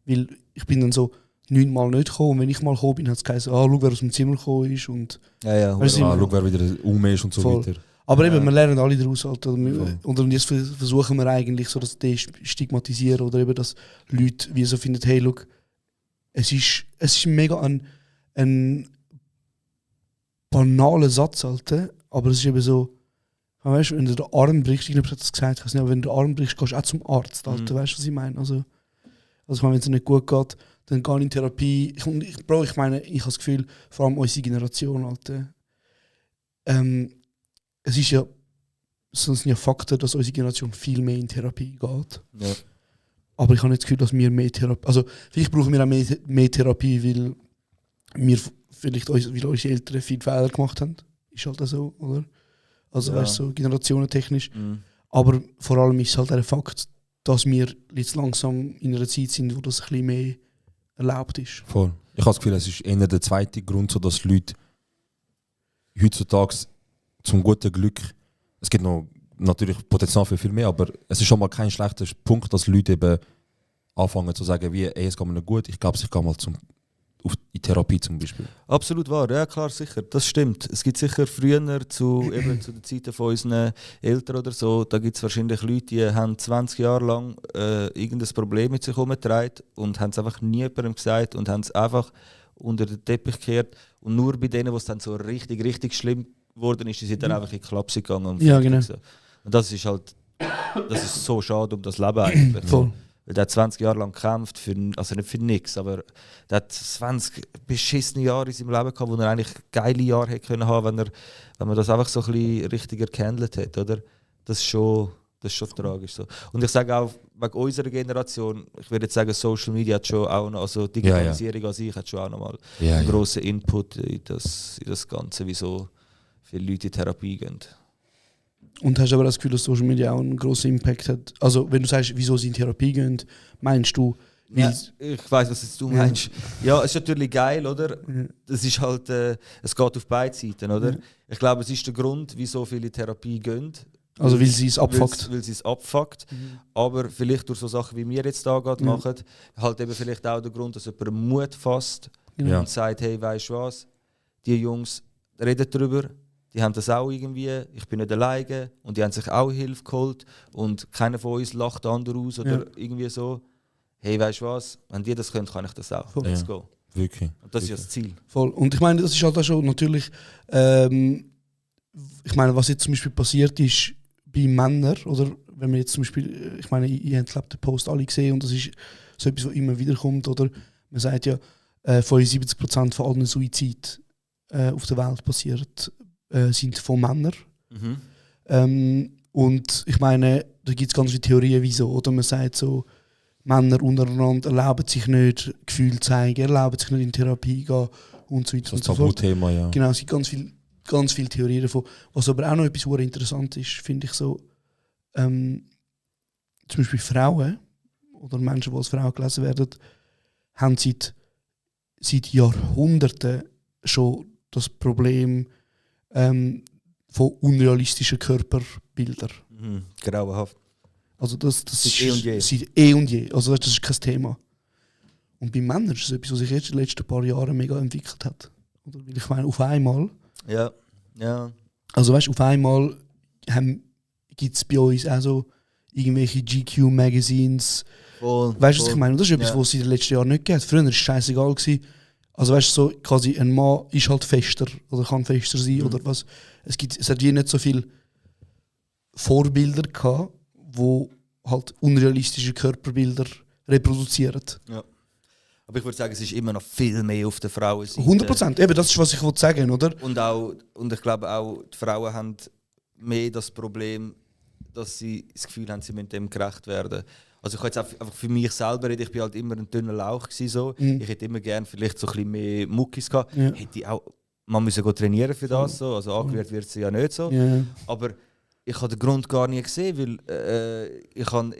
Weil ich bin dann so 9 Mal nicht gekommen. Und wenn ich mal gekommen bin, hat es geheißen, schau, wer aus dem Zimmer gekommen ist. Und Ja, Weißt du, Schau, wer wieder ist und so Voll. weiter. aber Ja. eben, wir lernen alle daraus. Halt, Voll. und jetzt versuchen wir eigentlich so das stigmatisieren oder eben, dass Leute wie so finden, hey, look, es ist mega ein banaler Satz, Alter, aber es ist eben so, weißt du, wenn du den Arm brichst, ich habe das gesagt, ich weiß nicht, aber wenn du den Arm brichst, gehst du auch zum Arzt, Alter, weißt du, was ich meine? Also ich meine, wenn es dir nicht gut geht, dann geh in Therapie. Ich meine, ich habe das Gefühl, vor allem unsere Generation, Alter, es ist ja, es sind ja Fakten, dass unsere Generation viel mehr in Therapie geht. Ja. Aber ich habe nicht das Gefühl, dass wir mehr Therapie, also vielleicht brauchen wir auch mehr Therapie, weil wir vielleicht weil unsere Eltern viele Fehler gemacht haben. Ist halt so, oder? Also Ja. weißt du, so generationentechnisch. Mhm. Aber vor allem ist es halt der Fakt, dass wir jetzt langsam in einer Zeit sind, wo das ein bisschen mehr erlaubt ist. Voll. Ich habe das Gefühl, es ist eher der zweite Grund, so dass Leute heutzutage zum guten Glück, es gibt noch natürlich Potenzial für viel mehr, aber es ist schon mal kein schlechter Punkt, dass Leute eben anfangen zu sagen, wie, ey, es geht mir nicht gut, ich glaube, ich gehe mal in Therapie zum Beispiel. Absolut wahr, ja klar, sicher, das stimmt. Es gibt sicher früher, zu den Zeiten von unseren Eltern oder so, da gibt es wahrscheinlich Leute, die haben 20 Jahre lang irgendein Problem mit sich herumgetragen und haben es einfach nie jemandem gesagt und haben es einfach unter den Teppich gekehrt. Und nur bei denen, wo es dann so richtig, richtig schlimm geworden ist, die sind dann einfach in die Klapse gegangen. Und Ja, fertig genau. so. Und das ist halt, das ist so schade um das Leben eigentlich. Voll. Weil der hat 20 Jahre lang gekämpft, also nicht für nichts, aber der hat 20 beschissene Jahre in seinem Leben gehabt, wo er eigentlich geile Jahre hätte können haben, wenn man das einfach so ein bisschen richtiger gehandelt hätte, oder? Das ist schon tragisch so. Und ich sage auch, wegen unserer Generation, ich würde jetzt sagen, Social Media hat schon auch noch, also Digitalisierung an sich hat schon auch noch mal einen grossen Input in das Ganze, wieso viele Leute in Therapie gehen. Und hast aber das Gefühl, dass Social Media auch einen grossen Impact hat? Also wenn du sagst, wieso sie in Therapie gehen, meinst du... Ja, ich weiss, was jetzt du meinst. Ja, es ist natürlich geil, oder? Ja. Das ist halt, es geht auf beide Seiten, oder? Ja. Ich glaube, es ist der Grund, wieso viele in Therapie gehen. Also weil sie es abfuckt. Weil sie es abfuckt. Aber vielleicht durch so Sachen, wie wir jetzt da gerade machen, halt eben vielleicht auch der Grund, dass jemand Mut fasst Genau. und sagt, hey, weißt du was? Die Jungs reden darüber. Die haben das auch irgendwie, ich bin nicht alleine und die haben sich auch Hilfe geholt und keiner von uns lacht den anderen aus oder irgendwie so. Hey, weißt du was, wenn die das können, kann ich das auch. Voll. Let's go. Wirklich. Und das ist ja das Ziel. Voll. Und ich meine, das ist halt auch schon natürlich... ich meine, was jetzt zum Beispiel passiert ist bei Männern, oder wenn man jetzt zum Beispiel... Ich meine, ihr habt den Post alle gesehen und das ist so etwas, was immer wieder kommt, oder? Man sagt ja, 75% von allen Suizid auf der Welt passiert sind von Männern. Und ich meine, da gibt es ganz viele Theorien, wieso. Oder man sagt so, Männer untereinander erlauben sich nicht Gefühle zeigen, erlauben sich nicht in Therapie gehen und so weiter Das und so fort. Tabuthema, ja. Genau, es gibt ganz viele Theorien davon. Was aber auch noch etwas sehr interessant ist, finde ich so, zum Beispiel Frauen oder Menschen, die als Frauen gelesen werden, haben seit Jahrhunderten schon das Problem von unrealistischen Körperbildern. Grauenhaft. Also das Seit eh und je. Seit eh und je. Also das ist kein Thema. Und bei Männern ist es etwas, was sich jetzt in den letzten paar Jahren mega entwickelt hat. Oder weil ich meine, auf einmal, Ja, ja. also weißt du, auf einmal gibt es bei uns auch so irgendwelche GQ-Magazines. Voll, Weißt du, was ich meine? Und das ist etwas, Ja. was es in den letzten Jahren nicht gibt. Früher war es scheißegal gewesen. Also weißt du, so quasi ein Mann ist halt fester oder kann fester sein oder was. Es hat wie nicht so viele Vorbilder gehabt, wo halt unrealistische Körperbilder reproduzieren. Ja. Aber ich würde sagen, es ist immer noch viel mehr auf der Frauenseite. 100%, eben, das ist, was ich sagen wollte, oder? Und ich glaube auch, die Frauen haben mehr das Problem, dass sie das Gefühl haben, sie müssen dem gerecht werden. Also ich kann jetzt einfach für mich selber reden, ich bin halt immer ein dünner Lauch gewesen, so. Ich hätte immer gerne vielleicht so ein bisschen mehr Muckis gehabt. Ja. Hätte ich auch man muss ja trainieren für das, so. Also angerührt wird sie ja nicht so. Ja. Aber ich habe den Grund gar nie gesehen, weil ich habe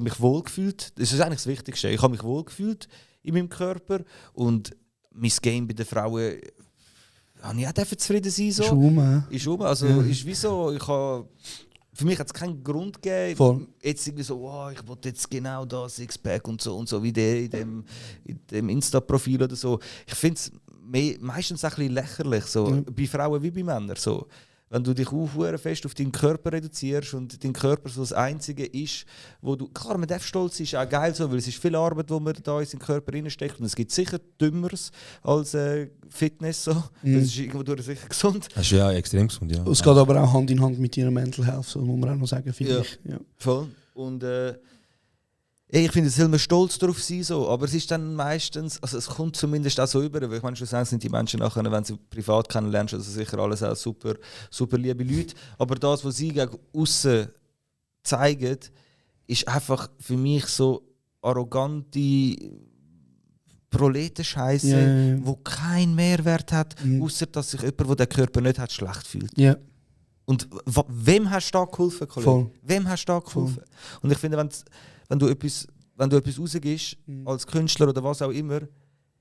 mich wohlgefühlt. Das ist eigentlich das Wichtigste. Ich habe mich wohlgefühlt in meinem Körper und mein Game bei den Frauen habe ich auch zufrieden sein. So. Ist also ist wie so, für mich hat es keinen Grund gegeben, Voll. jetzt irgendwie so, wow, ich will jetzt genau das Sixpack und so wie der in dem Insta-Profil oder so. Ich finde es meistens ein bisschen lächerlich, so, bei Frauen wie bei Männern. So. Wenn du dich auch fest auf deinen Körper reduzierst und dein Körper so das Einzige ist, wo du, klar, man darf stolz sein, ist auch geil so, weil es ist viel Arbeit, die man da in seinen Körper reinsteckt und es gibt sicher Dümmeres als Fitness, so. Das ist irgendwo sicher gesund. Das ist ja extrem gesund, ja. Es geht aber auch Hand in Hand mit ihrer Mental Health, so muss man auch noch sagen, finde ich. Ja. Voll. Und ich finde, es soll man stolz darauf sein, so. Aber es ist dann meistens, also es kommt zumindest auch so über, weil ich meine, schlussendlich sind die Menschen nachher, wenn sie privat kennenlernst, also sicher alles auch super, super liebe Leute. Aber das, was sie gegen aussen zeigen, ist einfach für mich so arrogante Proletenscheiße, wo keinen Mehrwert hat, außer dass sich jemand, der den Körper nicht hat, schlecht fühlt. Ja. Und wem hast du da geholfen, Kollege? Voll. Wem hast du da geholfen? Und ich finde, wenn du etwas rausgibst, als Künstler oder was auch immer,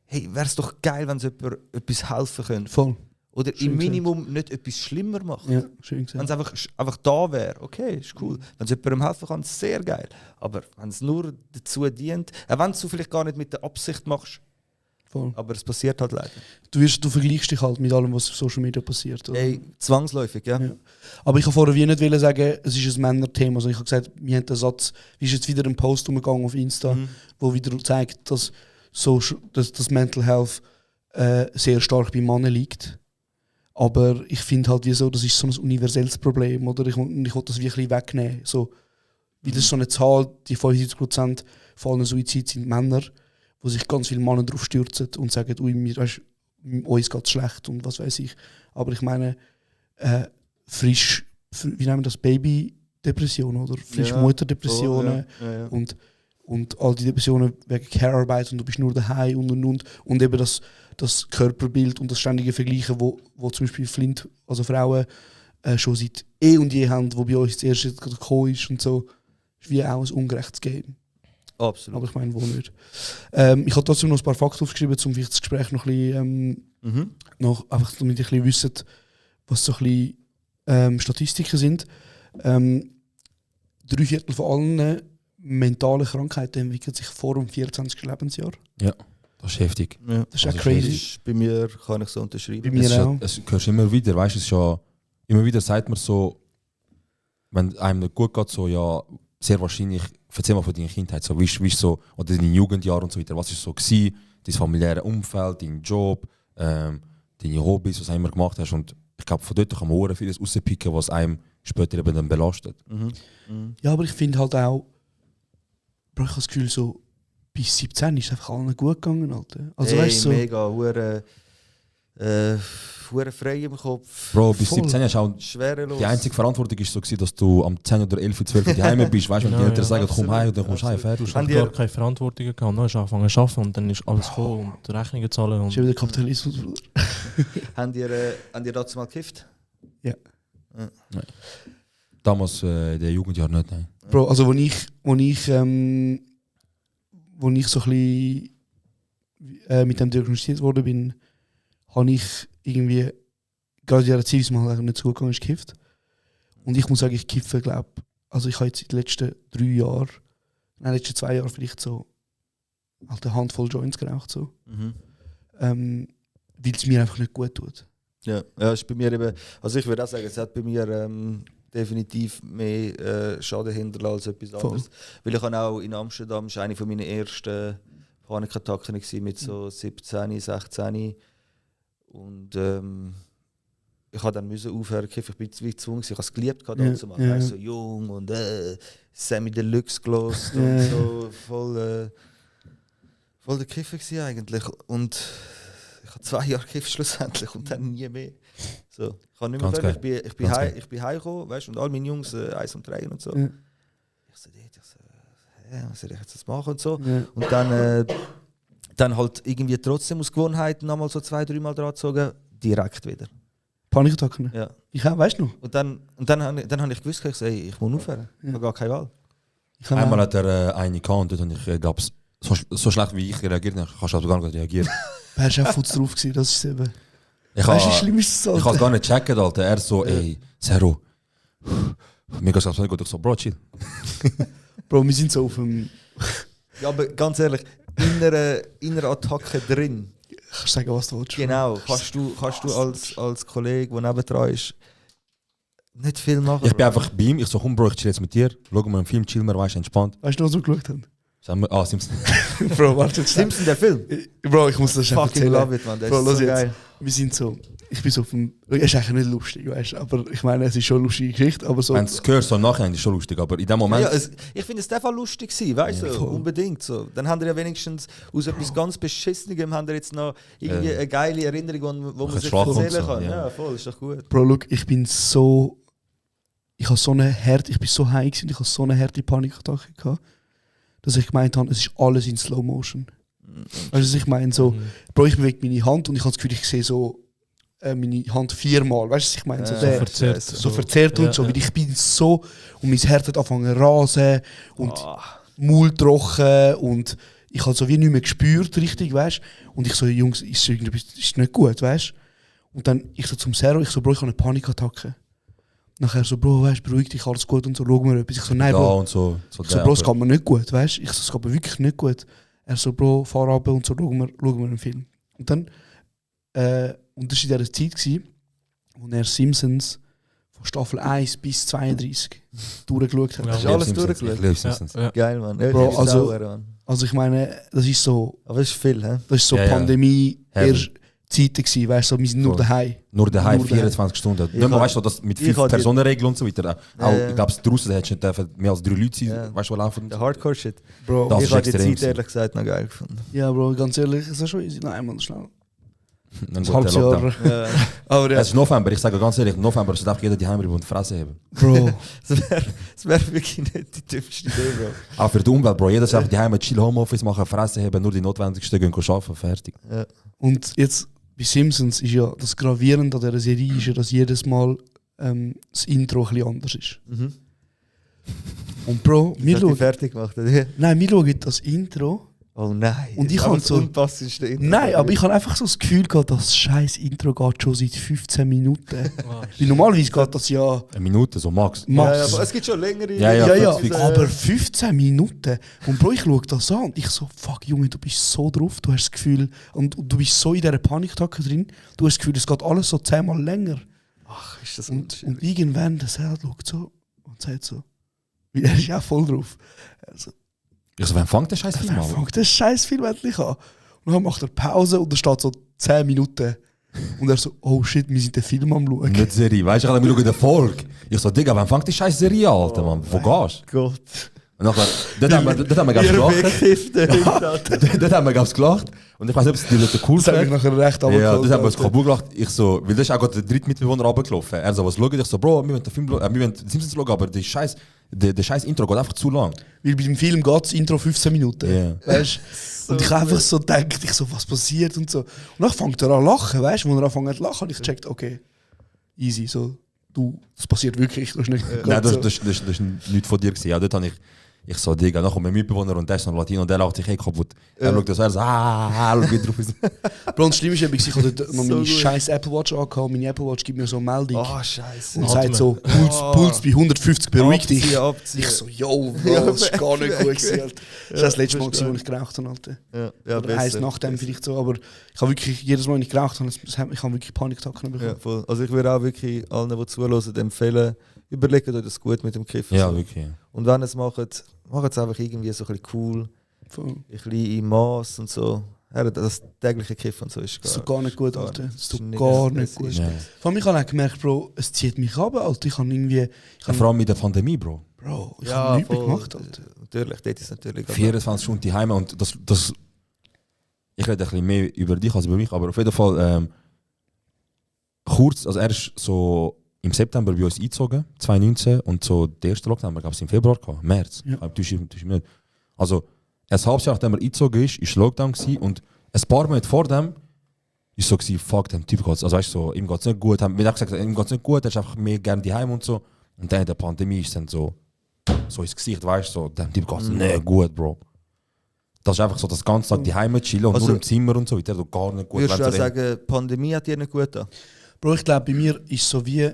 hey, wäre es doch geil, wenn es jemand etwas helfen könnte. Voll. Oder Schön im Minimum nicht etwas schlimmer macht. Ja, schön Wenn gesagt. es einfach da wäre, okay, ist cool. Wenn es jemandem helfen kann, sehr geil. Aber wenn es nur dazu dient, auch wenn du es vielleicht gar nicht mit der Absicht machst, Voll. aber es passiert halt leider. Du vergleichst dich halt mit allem, was auf Social Media passiert. Oder? Ey, zwangsläufig, ja. Ja. Aber ich wollte vorher wie nicht sagen, es ist ein Männerthema. Also ich habe gesagt, wir haben den Satz, wie ist jetzt wieder ein Post umgegangen auf Insta, wo wieder zeigt, dass das Mental Health sehr stark bei Männern liegt. Aber ich finde halt, das ist so ein universelles Problem. Oder? Ich will das wirklich wegnehmen. So, wie das ist so eine Zahl, die 75% von allen Suiziden sind Männer, wo sich ganz viele Männer drauf stürzen und sagen, uns geht es schlecht und was weiß ich. Aber ich meine, wie nennen wir das, Babydepressionen oder Frischmutterdepressionen und all die Depressionen wegen Care-Arbeit und du bist nur daheim und eben das Körperbild und das ständige Vergleichen, wo zum Beispiel Flint, also Frauen, schon seit und je haben, wo bei uns das erste gekommen ist und so, ist wie auch ein ungerechtes Game. Absolut. Aber ich meine, wo nicht. Ich habe trotzdem noch ein paar Fakten aufgeschrieben, um vielleicht das Gespräch noch ein bisschen, einfach damit ihr ein bisschen wisst, was so ein bisschen Statistiken sind. 3/4 von allen mentalen Krankheiten entwickeln sich vor dem 24. Lebensjahr. Ja, das ist heftig. Ja. Das ist Also auch crazy. Das ist bei mir kann ich so unterschreiben. Bei mir auch. Es hörst immer wieder, weißt du, es ist ja, immer wieder sagt man so, wenn einem nicht gut geht, so, ja, sehr wahrscheinlich, erzähl mal von deiner Kindheit, so, wie ist so, oder deinen Jugendjahren und so weiter, was ist so gewesen, dein familiäre Umfeld, dein Job, deine Hobbys, was du immer gemacht hast, und ich glaube, von dort kann man auch vieles rauspicken, was einem später eben dann belastet. Ja, aber ich finde halt auch, ich habe das Gefühl, so bis 17 ist es einfach allen gut gegangen, Alter. Also, hey, weißt, so, mega, hure frei im Kopf. Bro, bis Voll. 17 hast du auch, Schwerelos. die einzige Verantwortung ist so gewesen, dass du am 10 oder 11 oder 12 daheim bist, weißt du, und die Eltern sagen, komm heim und dann kommst du heim, fertig. Du hast gar keine Verantwortung gehabt. Dann hast du angefangen zu arbeiten und dann ist alles gekommen und die Rechnungen zahlen. ist Und ja wieder Kapitalismus, Bruder. Habt ihr dazu mal gekifft? Damals in den Jugendjahren nicht, nein. Bro, also wo ich so ein bisschen mit dem diagnostiziert worden bin, habe ich irgendwie, gerade in der Zeit, mal nicht so gut gegangen ist, gekifft. Und ich muss sagen, ich kiffe, glaube also ich habe jetzt in den letzten 3 Jahren, letzten 2 Jahren vielleicht so halt eine Handvoll Joints geraucht, so. Weil es mir einfach nicht gut tut. Ja, ist bei mir eben, also ich würde auch sagen, es hat bei mir definitiv mehr Schaden hinterlassen als etwas anderes. Weil ich habe auch in Amsterdam, das war eine meiner ersten Panikattacken mit so 17, 16. Und ich musste dann aufhören, ich bin wie gezwungen, ich habe es geliebt, so jung und Sammy Deluxe gelost und so, voll der Kiffer gewesen eigentlich. Und ich habe 2 Jahre gekifft schlussendlich und dann nie mehr. So, ich kann nicht mehr können. Ich bin heimgekommen, weißt, und all meine Jungs 1 und 3 und so. Ja. Ich so, was soll ich jetzt machen und so. Ja. Und dann halt irgendwie trotzdem aus Gewohnheiten einmal so 2-3 Mal dran gezogen. direkt wieder. Panikattacken? Ja. Ich auch, weißt du noch? Und dann habe ich gewusst, ich muss aufhören. Ich habe gar keine Wahl. Einmal hat er eine gehabt und dort habe ich, glaube so schlecht wie ich reagiert habe, kannst du also gar nicht reagieren. Du warst auch futz drauf gewesen, das ist eben... Ich Weißt du, wie schlimm ist das, Alter? Ich habe gar nicht checken, Alter. Er so, ey, Zero. Mir geht es nicht gut. Ich so, Bro, chill. Bro, wir sind so auf dem... Ja, aber ganz ehrlich, in einer Attacke drin. Kannst du sagen, was du willst? Genau, kannst du als Kollege, der nebendran ist, nicht viel machen. Ich bin einfach bei ihm, ich so, komm Bro, ich chill jetzt mit dir. Schau mal einen Film, chill mal, weißt du, entspannt. Weißt du noch, was wir geschaut haben? Sagen wir, Simpsons. Bro, warte jetzt. Simpson, der Film? Bro, ich muss das schon Fucking erzählen. love it, man. Das Bro, ist los so jetzt. geil. Wir sind so... Ich bin so auf dem... Es ist eigentlich nicht lustig, weißt du? Aber ich meine, es ist schon eine lustige Geschichte, aber so... Wenn du es hörst, so nachher ist es schon lustig, aber in dem Moment... Ja, ich finde es einfach lustig gewesen, weißt du? Unbedingt so. Dann haben wir ja wenigstens aus etwas ganz Beschissenem haben wir jetzt noch irgendwie eine geile Erinnerung, wo man sich erzählen so, kann. ja. Ja, voll, ist doch gut. Bro, look, ich bin so... Ich habe so eine Härte... Ich bin so high gewesen, ich habe so eine harte Panikattacke gehabt, dass ich gemeint habe, es ist alles in Slow Motion. Weißt du, was ich meine? So, Bro, ich bewege meine Hand und ich habe das Gefühl, ich sehe so meine Hand 4-mal. Weißt du, was ich meine? So, verzerrt. So verzerrt und so. Weil ich bin so... Und mein Herz hat angefangen zu rasen und Mund trocken und ich habe so wie nicht mehr gespürt, richtig, weißt du? Und ich so, Jungs, ist nicht gut, weißt du? Und dann ich so zum Zero, ich so, Bro, ich habe eine Panikattacke. Nachher so, Bro, weißt du, beruhig dich, alles gut und so, schau mir etwas. Ich so, nein, da Bro. und so. Ich so, Bro, es geht mir nicht gut, weißt du? Ich so, es geht mir wirklich nicht gut. Er so, Bro, fahr runter und so, schau mir einen Film. Und dann, und das war in dieser Zeit, wo er Simpsons von Staffel 1 bis 32 durchgeschaut hat. Hast du alles durchgeschaut? Ich liebe Simpsons. Ja. Geil, Mann. Ja, Bro, ich also- sauer, Mann. Also ich meine, das ist so, Aber es ist viel, hä? das ist so Ja, ja. Pandemie, Heavy. erst Zeiten gewesen, weißt du, so, wir sind nur Voll. daheim. Nur daheim, Nur daheim. 24 Stunden. Ich Nicht mehr, hab- weißt du, das mit ich 5 hab die- Personenregeln und so weiter. Auch, Ja. ich glaube, draußen hättest du nicht dürfen mehr als 3 Leute sein, Ja. weißt du, laufen. Der Hardcore-Shit. Bro, Das Ich ist habe die extrem Zeit ehrlich gesagt noch geil gefunden. ja, Bro, ganz ehrlich, ist das schon easy. Nein, man, schnell. Ein Ein guter halbes Lockdown. Jahr. Ja. Aber ja, Es ist November, ich sage ganz ehrlich, November ist einfach jeder die Heimrieb und Fresse haben. Bro, Das wäre wirklich nicht die typischste Idee, Bro. Auch für die Umwelt, Bro. Jeder sagt, die Heim chill Homeoffice machen, Fresse haben, nur die notwendigsten gehen arbeiten, fertig. Ja. und jetzt bei Simpsons ist ja das Gravierende an dieser Serie, ist ja, dass jedes Mal das Intro ein bisschen anders ist. Mhm. Und Bro, wir Wir haben schauen, fertig gemacht, oder? nein, wir schauen das Intro. Oh nein. Und ich Aber hab das so- unpassendste Intro. Nein, aber ich habe einfach so das Gefühl gehabt, das scheiß Intro geht schon seit 15 Minuten. Weil normalerweise geht das ja Eine Minute, so max. Ja, max. aber es gibt schon längere. Ja, ja, Ja, ja, fix. aber 15 Minuten. Und Bro, ich schaue das an und ich so, fuck Junge, du bist so drauf, du hast das Gefühl, und du bist so in dieser Panikattacke drin, du hast das Gefühl, es geht alles so 10-mal länger. Ach, ist das Und irgendwann, der Serd schaut so und sagt so, weil er ist ja voll drauf. Also, Ich so, wann fängt der scheiß Film wer an? fängt das scheiß Film endlich an? Und dann macht er Pause und er steht so 10 Minuten. Und er so, oh shit, wir sind den Film am schauen. Nicht Serie, weißt du, ich habe mir den Folge. Ich so, Digga, wann fängt die scheiß Serie an, Alter, Mann? Wo gehst du? Gott. Und nachher, dort haben wir ganz gelacht. Dort haben wir ganz gelacht. Und ich weiß nicht, ob es die Leute cool Das hat mich finden. nachher recht Ja, abgeholt, das haben wir uns Alter. kaputt gelacht. Ich so, weil das ist auch gerade der dritte Mitbewohner runtergelaufen. Er so, was schauen? Ich so, Bro, wir wollen den Film, wir wollen Simpsons schauen, aber der scheiß Intro geht einfach zu lang. Weil bei dem Film geht das Intro 15 Minuten. Ja. Weißt? Und ich einfach so denke, ich so, was passiert und so. Und dann fängt er an zu lachen, weißt du? Als er anfängt zu lachen, habe ich gecheckt, okay, easy, so, du, das passiert wirklich. Das ist nicht Nein, so. das ist nichts von dir gewesen. Ja, dort habe ich so, Digga, dann kommt mein Mitbewohner und der ist noch Latino und der lacht sich kaputt. Er schaut das, er so, schaut wieder drauf. Bro, und das Schlimme ist, ich habe dort noch meine gut. scheiß Apple Watch angehabt. Meine Apple Watch gibt mir so eine Meldung Oh, scheiße. und sagt so, Puls bei 150, beruhig dich. Abziehen. Ich so, yo, Bro, das ist gar nicht gut gewesen, Alter. Das ist das letzte Mal, gewesen, wo ich geraucht habe, Alter. Ja, Oder eins nachdem vielleicht so, aber ich habe wirklich, jedes Mal, wenn ich geraucht habe, ich habe wirklich Panikattacken bekommen. Ja, voll. Also ich würde auch wirklich allen, die zuhören, empfehlen, überlegt euch das gut mit dem Kiffen. Ja, so. wirklich. Und wenn ihr es macht es einfach irgendwie so ein bisschen cool, Voll. ein bisschen im Maß und so. Ja, das tägliche Kiffen und so ist Das tut gar nicht gut, gar Alter. nicht. Das tut ist gar nicht- nicht es gut. ist- Ja. Vor allem, ich habe auch gemerkt, Bro, es zieht mich ab, Alter. Ich habe irgendwie, Ja, vor allem mit der Pandemie, Bro. Bro, ich Ja, habe nichts mehr voll. gemacht, Alter. Natürlich, dort ist natürlich. 24 Stunden die Heime und das ich rede ein bisschen mehr über dich als über mich, aber auf jeden Fall kurz, also er ist so im September bei uns eingezogen, 2019, und so der erste Lockdown, gab es im Februar, März. Ja. Nicht. Also ein halbes Jahr nachdem er eingezogen ist, war Lockdown gewesen, und ein paar Monate vor dem ist so gewesen, fuck, dem Typ geht's, also weißt du, so, ihm geht's nicht gut, haben wir gesagt, ihm geht's nicht gut, er ist einfach mehr gerne daheim und so. Und dann in der Pandemie ist dann so ins Gesicht, weißt du, so, dem Typ geht's nicht gut, Bro. Das ist einfach so, das ganze Tag daheim chillen und Also, nur im Zimmer und so, der tut gar nicht gut. Würdest du auch Wenn's sagen, die Pandemie hat dir nicht gut getan? Bro, ich glaube, bei mir ist so wie.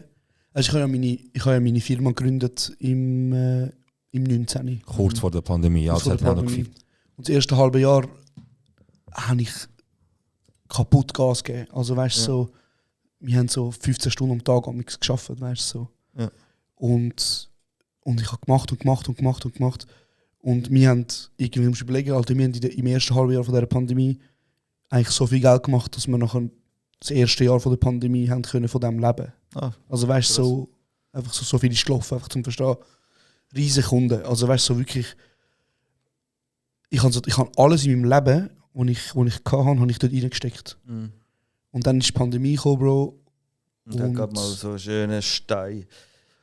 Also ich habe ja meine Firma gegründet im 19. kurz vor der Pandemie, ja, Kurz das vor hat der mir auch noch Pandemie. gefällt. Und das erste halbe Jahr habe ich kaputt Gas gegeben. Also weißt du, so, wir haben so 15 Stunden am Tag gearbeitet, weißt du so. Ja. Und ich habe gemacht. Und wir haben irgendwie, musst du überlegen, Alter, wir haben im ersten halben Jahr von dieser Pandemie eigentlich so viel Geld gemacht, dass wir nachher das erste Jahr von der Pandemie haben können von dem leben. Ah, Also weißt du, so, einfach so viel ist gelaufen, einfach zum Verstehen. Riesige Kunden. Also weißt du, so wirklich. Ich habe alles in meinem Leben, was ich hatte, habe ich dort reingesteckt. Mhm. Und dann ist die Pandemie gekommen, Bro. Und dann gab mal so einen schönen Stein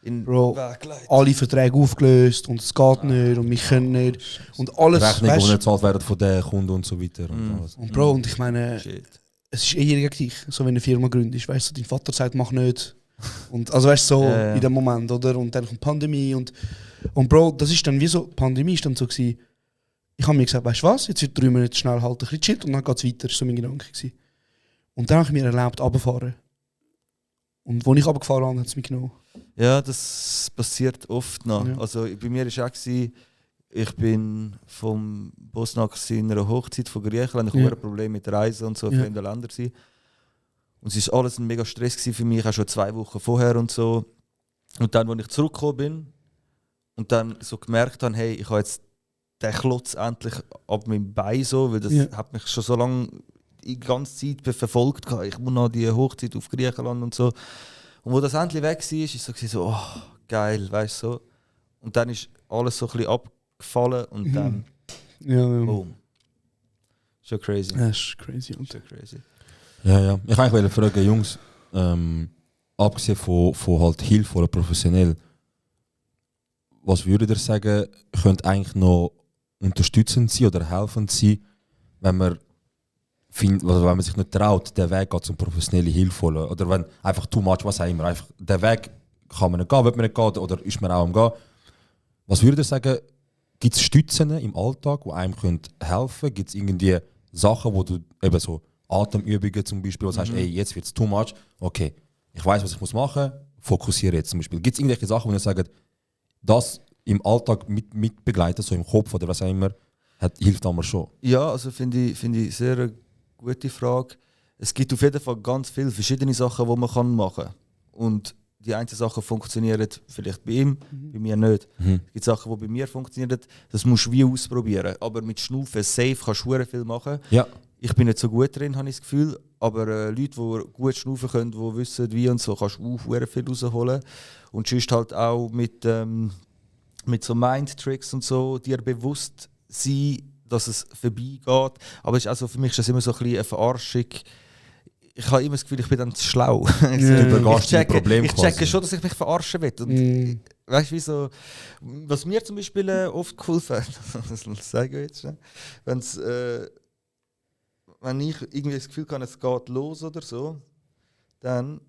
in Bro, den Weg gelegt. alle Verträge aufgelöst und es geht nicht und wir können nicht. Und alles, Rechnungen, die weißt nicht gezahlt werden von den Kunden und so weiter. Und alles. und Bro, und ich meine, Shit. es ist gegen dich, so wenn eine Firma gründest, weißt du, dein Vater sagt, mach nicht. Und also weißt du, so Ja. in dem Moment, oder? Und dann kommt Pandemie und Bro, das ist dann wie so, Pandemie ist dann so gewesen, ich habe mir gesagt, weißt du was, jetzt wird 3 Monate schnell halt ein bisschen chillt und dann geht es weiter, das war so mein Gedanke gewesen. Und dann habe ich mir erlaubt, runterzufahren. Und als ich runtergefahren habe, hat es mich genommen. Ja, das passiert oft noch. Ja. Also bei mir war auch, ich bin vom Bosnien in einer Hochzeit von Griechenland. Ich hatte ein Problem mit Reisen und so, fremden Ländern sein. Und es war alles ein mega Stress für mich, auch schon 2 Wochen vorher und so. Und dann, als ich zurückgekommen bin und dann so gemerkt habe, hey, ich habe jetzt den Klotz endlich ab meinem Bein so, weil das hat mich schon so lange die ganze Zeit verfolgt. Ich muss noch die Hochzeit auf Griechenland und so. Und wo das endlich weg war, ist so, oh, geil, weißt du so. Und dann ist alles so ein bisschen abgefallen und dann boom. Schon crazy. Das ist crazy. Schon crazy. Ja. Ich wollte eigentlich fragen, Jungs, abgesehen von halt Hilfe oder professionell, was würdet ihr sagen, könnte eigentlich noch unterstützend sein oder helfend sein, wenn man sich nicht traut, den Weg zum professionelle Hilfe holen. Oder wenn einfach too much, was auch immer. Einfach, den Weg kann man nicht gehen, will man nicht gehen oder ist man auch am Gehen. Was würdet ihr sagen, gibt es Stützen im Alltag, die einem helfen können? Gibt es irgendwie Sachen, wo du eben so Atemübungen zum Beispiel, wo du sagst, ey, jetzt wird es too much, okay, ich weiß, was ich machen muss, fokussiere jetzt zum Beispiel. Gibt es irgendwelche Sachen, wo ihr sagt, das im Alltag mit begleiten, so im Kopf oder was auch immer, hilft einmal schon? Ja, also finde ich sehr eine gute Frage. Es gibt auf jeden Fall ganz viele verschiedene Sachen, die man machen kann. Und die einzelnen Sachen funktionieren vielleicht bei ihm, bei mir nicht. Es gibt Sachen, die bei mir funktionieren, das musst du wie ausprobieren. Aber mit Schnaufen safe kannst du viel machen. Ja. Ich bin nicht so gut drin, habe ich das Gefühl. Aber Leute, die gut schnaufen können, die wissen wie und so, kannst du auch viel rausholen. Und sonst halt auch mit so Mind-Tricks und so, dir bewusst sein, dass es vorbeigeht. Aber es ist also, für mich ist das immer so ein bisschen eine Verarschung. Ich habe immer das Gefühl, ich bin dann zu schlau. Ich checke schon, dass ich mich verarschen will. Und weißt du, wie so, was mir zum Beispiel oft geholfen hat, das sage ich jetzt schon, wenn ich irgendwie das Gefühl habe, es geht los oder so, dann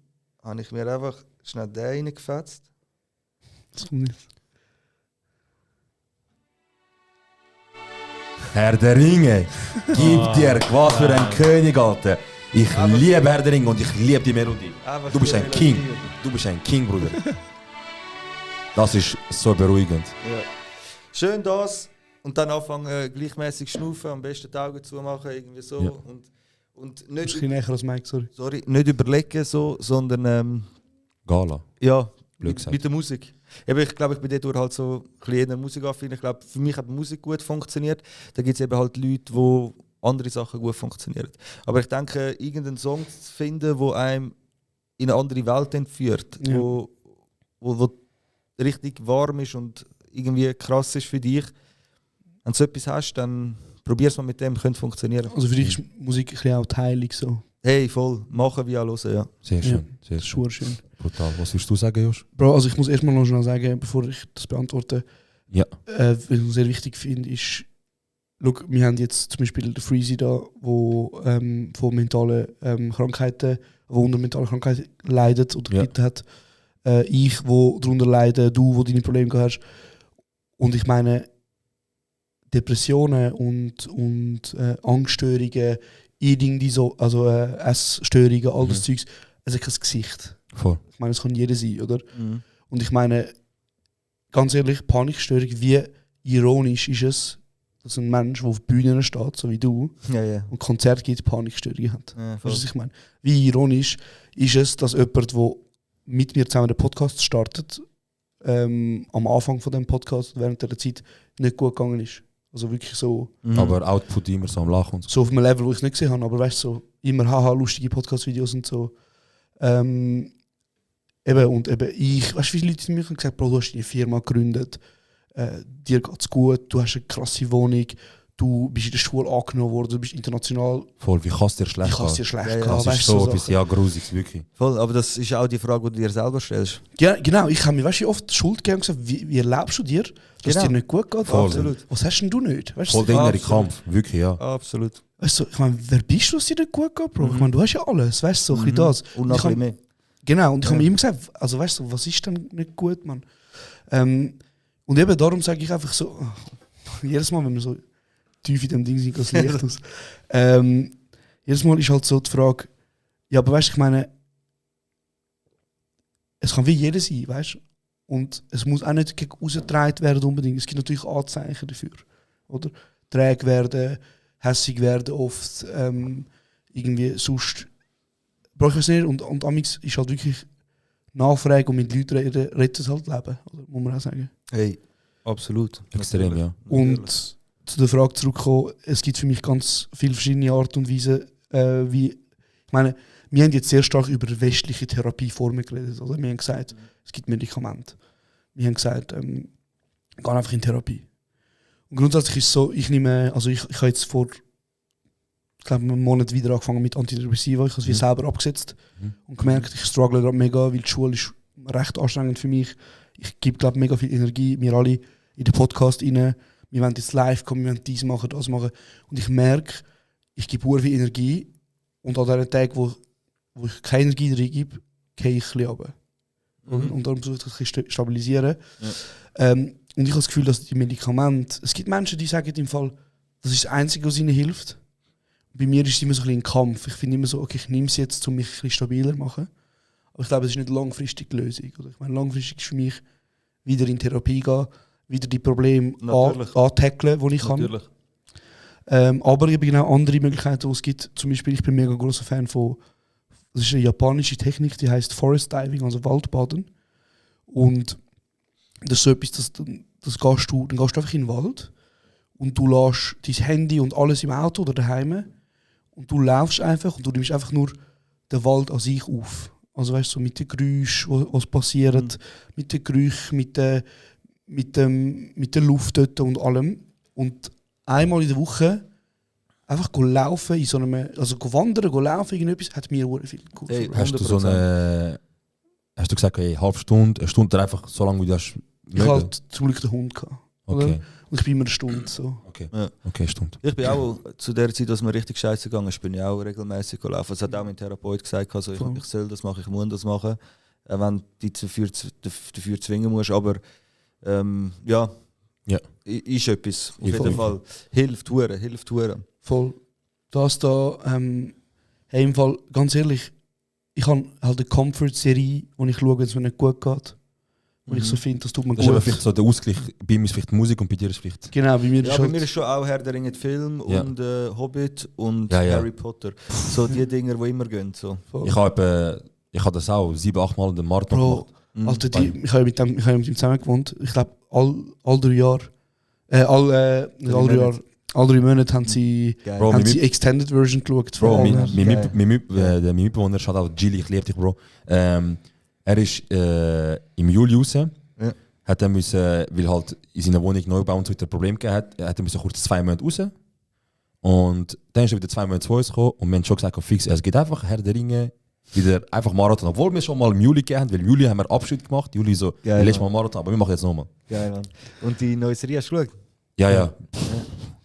habe ich mir einfach schnell den reingefetzt. Das kommt nicht. Herr der Ringe, gib dir was für ein König, Alter. Ich liebe Herr der Ringe und ich liebe die Melodie. Du bist ein King. Du bist ein King, Bruder. Das ist so beruhigend. Ja. Schön das und dann anfangen gleichmäßig schnaufen, am besten die Augen zumachen, irgendwie so. Ja. Und Ein bisschen näher als Mike, sorry. nicht überlegen, so, sondern Gala. ja, Blöd gesagt. mit der Musik. Eben, ich glaube, ich bin dort halt so ein bisschen in der Musik affin. Ich glaube, für mich hat Musik gut funktioniert. Da gibt es eben halt Leute, die andere Sachen gut funktionieren. Aber ich denke, irgendeinen Song zu finden, der einem in eine andere Welt entführt, wo richtig warm ist und irgendwie krass ist für dich. Wenn du so etwas hast, dann probier es mal mit dem, könnte funktionieren. Also für dich ist Musik ein bisschen auch die Heilung so. Hey, voll, machen wie auch hören, ja. Sehr schön. Sehr Das ist schon schön. brutal. Was würdest du sagen, Josh? Bro, also ich muss erstmal noch schnell sagen, bevor ich das beantworte, Ja. was ich sehr wichtig finde, ist, schau, wir haben jetzt zum Beispiel den Freezy da, wo von mentalen Krankheiten, wo unter mentalen Krankheiten leidet oder gelitten hat. Ich, wo darunter leide, du, wo deine Probleme hast. Und ich meine, Depressionen und Angststörungen, irgendwie so, also Essstörungen, all das Zeugs, es hat kein Gesicht. Voll. Ich meine, es kann jeder sein, oder? Und ich meine, ganz ehrlich, Panikstörung, wie ironisch ist es, dass ein Mensch, der auf Bühnen steht, so wie du, und Konzert gibt, Panikstörungen hat. Weißt du, was ich meine? Wie ironisch ist es, dass jemand, der mit mir zusammen den Podcast startet, am Anfang von dem Podcast, während der Zeit, nicht gut gegangen ist. Also wirklich so. Aber Output immer so am Lachen und so. So auf einem Level, wo ich es nicht gesehen habe, aber weißt du, so immer haha, lustige Podcast-Videos und so. Eben, ich, weißt du, wie viele Leute mir haben gesagt, Bro, du hast eine Firma gegründet, dir geht's gut, du hast eine krasse Wohnung, du bist in der Schule angenommen worden, du bist international. Voll, wie kannst du dir schlecht gehen? Das ist so etwas, ja, Grusiges, wirklich. Voll, aber das ist auch die Frage, die du dir selber stellst. Ja, genau, ich habe mir weißt, oft Schuld gegeben und gesagt, wie erlebst du dir, dass es dir nicht gut geht? Voll. Absolut. Was hast denn du nicht? Weißt, Voll der innere Kampf, wirklich, ja. Absolut. Weißt du, ich meine, wer bist du, dass es dir nicht gut geht, Bro? Ich meine, du hast ja alles, weißt du, so ein bisschen das. Und noch ein bisschen mehr. Genau, und ich habe mir immer gesagt, also weißt du, was ist denn nicht gut, Mann? Und eben darum sage ich einfach so, jedes Mal, wenn wir so tief in dem Ding sind, geht das Licht aus. Jedes Mal ist halt so die Frage, ja, aber weißt du, ich meine, es kann wie jeder sein, weißt du? Und es muss auch nicht gegen rausgetragen werden unbedingt. Es gibt natürlich Anzeichen dafür, oder? Träge werden, hässig werden oft, irgendwie sonst brauche ich es nicht. Und amix ist halt wirklich Nachfrage und mit Leuten reden, rettet halt Leben, oder? Muss man auch sagen. Hey, absolut. Extrem, ja. Und zu der Frage zurückkommen, es gibt für mich ganz viele verschiedene Arten und Weisen, wie, ich meine, wir haben jetzt sehr stark über westliche Therapieformen geredet, oder? Wir haben gesagt, es gibt Medikamente. Wir haben gesagt, geh einfach in Therapie. Und grundsätzlich ist es so, ich habe jetzt vor, ich glaube, einem Monat wieder angefangen mit Antidepressiva. Ich habe es wie selber abgesetzt und gemerkt, ich struggle gerade mega, weil die Schule ist recht anstrengend für mich. Ich gebe, glaube mega viel Energie, wir alle in den Podcast rein. Wir wollen jetzt live kommen, wir wollen dies machen, das machen. Und ich merke, ich gebe sehr viel Energie und an diesen Tagen, wo ich keine Energie reingebe, gehe ich ein bisschen runter. Und darum versuche ich das ein bisschen stabilisieren. Ja. Und ich habe das Gefühl, dass die Medikamente, es gibt Menschen, die sagen im Fall, das ist das Einzige, was ihnen hilft. Bei mir ist es immer so ein bisschen ein Kampf. Ich finde immer so, okay, ich nehme es jetzt, um mich ein bisschen stabiler zu machen. Aber ich glaube, es ist nicht langfristig die Lösung. Oder? Ich meine, langfristig ist für mich wieder in Therapie gehen, wieder die Probleme antackeln, die ich kann. Aber ich habe genau andere Möglichkeiten, die es gibt. Zum Beispiel, ich bin mega großer Fan von, das ist eine japanische Technik, die heißt Forest Diving, also Waldbaden. Und das ist so etwas, dann gehst du einfach in den Wald und du lässt dein Handy und alles im Auto oder daheim und du laufst einfach und du nimmst einfach nur den Wald an sich auf. Also weißt du, so mit den Geräuschen, was passiert, mit den Gerüchen, mit der Luft dort und allem. Und einmal in der Woche einfach laufen, in so einem, also wandern, laufen, irgendetwas, hat mir sehr viel geholfen. Hey, hast du gesagt, hey, eine Stunde oder einfach so lange, wie du hast? Ich hatte halt zum Glück den Hund gehabt. Okay. Und ich bin immer eine Stunde so. Okay, ja. Okay, Stunde. Ich bin auch zu der Zeit, als mir richtig scheiße gegangen ist, bin ich auch regelmäßig gelaufen. Das hat auch mein Therapeut gesagt, also ich soll das machen, ich muss das machen, wenn du dich dafür zwingen musst. Aber ja, ist etwas. Auf jeden Fall. Hilft Huren. Voll. Das da, hey, im Fall, ganz ehrlich, ich habe halt eine Comfort-Serie, wo ich schaue, wenn es mir nicht gut geht. Und ich so finde, das tut mir gut. Das ist vielleicht so der Ausgleich. Bei mir ist vielleicht Musik und bei dir ist vielleicht... Genau, bei mir bei mir ist schon auch Herr der Ringe Film und Hobbit und Harry Potter. So die Dinger, die immer gehen. So. Ich habe das auch 7-8 Mal in den Marathon gemacht. Alter, ich habe mit ihm zusammen gewohnt. Ich glaube, all 3 Jahre. Alle 3 Monate haben sie Extended Version geschaut. Bro, mein Mitbewohner schaut auch Gilly, ich liebe dich, Bro. Er ist im Juli raus. Ja. Hat er müssen, weil halt in seiner Wohnung Neubau und so ein Problem gehabt hat er müssen kurz 2 Monate raus. Und dann ist er wieder 2 Monate zu uns gekommen und wir haben schon gesagt, fix, es geht einfach Herr der Ringe, wieder einfach Marathon. Obwohl wir schon mal im Juli gegeben haben, weil im Juli haben wir Abschied gemacht. Juli so, letztes Mal Marathon, aber wir machen jetzt nochmal. Geil, Mann. Und die neue Serie hast du geschaut? Ja.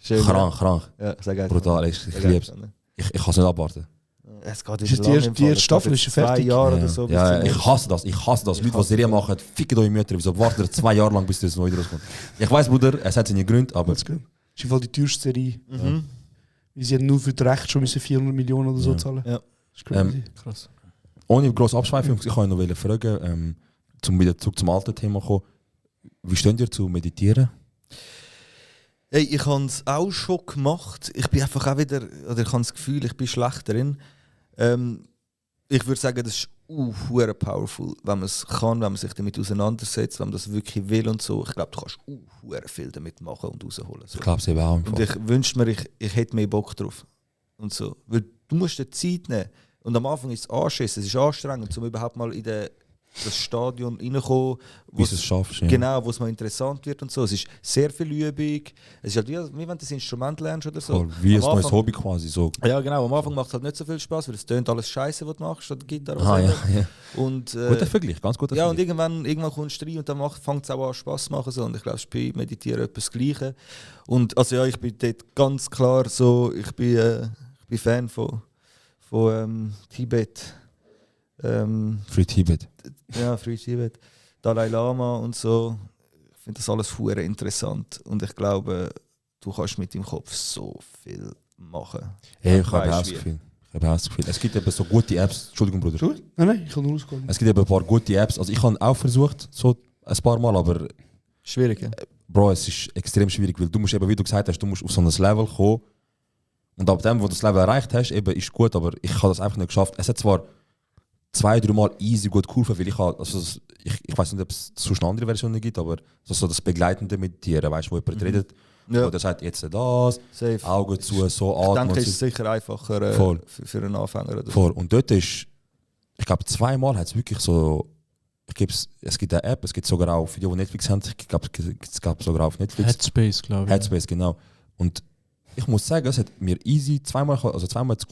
Schön, Krank. Ja, sehr geil. Brutal, ich liebe es. Ich kann es nicht abwarten. Es geht Ist die erste Staffel ist schon fertig? 2 Jahre oder so. Ja, ich hasse das. Leute, die Serien machen, ficken eure Mütter. Wieso wartet ihr 2 Jahre lang, bis das neu rauskommt? Ich weiss, Bruder, es hat seine Gründe, aber... Das ist im Fall die teuerste Serie. Weil sie haben nur für das Recht schon 400 Millionen oder so zahlen. Ja. Das ist crazy. Krass. ohne grosse Abschweifung, ich wollte noch fragen, um wieder zurück zum alten Thema zu kommen. Wie steht ihr zu meditieren? Hey, ich habe es auch schon gemacht. Ich bin einfach auch wieder, oder ich habe das Gefühl, ich bin schlecht darin. Ich würde sagen, das ist hure powerful, wenn man es kann, wenn man sich damit auseinandersetzt, wenn man das wirklich will und so. Ich glaube, du kannst hure viel damit machen und rausholen. So. Ich glaube es eben auch. Und ich wünschte mir, ich hätte mehr Bock drauf. Und so. Weil du musst dir Zeit nehmen. Und am Anfang ist es anschissen, es ist anstrengend, um überhaupt mal in das Stadion reinzukommen, Wie du es schaffst. Ja. genau, wo es mal interessant wird und so. Es ist sehr viel Übung. Es ist halt wie wenn du das Instrument lernst oder so. Voll, wie ein Am neues Anfang- Hobby quasi. So. Ja, genau. Am Anfang macht es halt nicht so viel Spaß, weil es tönt alles Scheiße, was du machst, statt Gitarre. Ah, ja, ja. Und, Guter Vergleich, ganz guter ja, und Vergleich. irgendwann kommst du rein und dann fängt es auch an Spaß zu machen. So. Und ich glaube, es ist bei Meditieren etwas Gleiche. Und also ja, ich bin dort ganz klar so, ich bin Fan von Tibet. Free Tibet. Ja, Free Tibet. Dalai Lama und so. Ich finde das alles hure interessant. Und ich glaube, du kannst mit deinem Kopf so viel machen. Hey, ich habe Weißt auch das wie. Gefühl. Es gibt eben so gute Apps. Entschuldigung, Bruder. Entschuldigung? Nein, ich kann nur rauskommen. Es gibt eben ein paar gute Apps. Also ich habe auch versucht, so ein paar Mal, aber Schwierig, ja? Bro, es ist extrem schwierig, weil du musst eben, wie du gesagt hast, du musst auf so ein Level kommen. Und ab dem, wo du das Level erreicht hast, eben, ist gut, aber ich habe das einfach nicht geschafft. Es hat zwar 2-3 Mal easy gut geholfen, weil ich weiß nicht, ob es sonst eine andere Versionen gibt, aber so das begleitende Meditieren, weißt du, wo jemand redet, Ja. oder sagt jetzt das, Safe. Augen zu, so Ich atmen. denke, es und ist sicher einfacher Voll. für einen Anfänger. Oder so. Voll. Und dort ist, ich glaube, 2 Mal hat es wirklich so, es gibt eine App, es gibt sogar auch, für die, die Netflix haben, ich glaube, es gab sogar auf Netflix. Headspace, glaube ich. Headspace, genau. Und ich muss sagen, es hat mir easy zweimal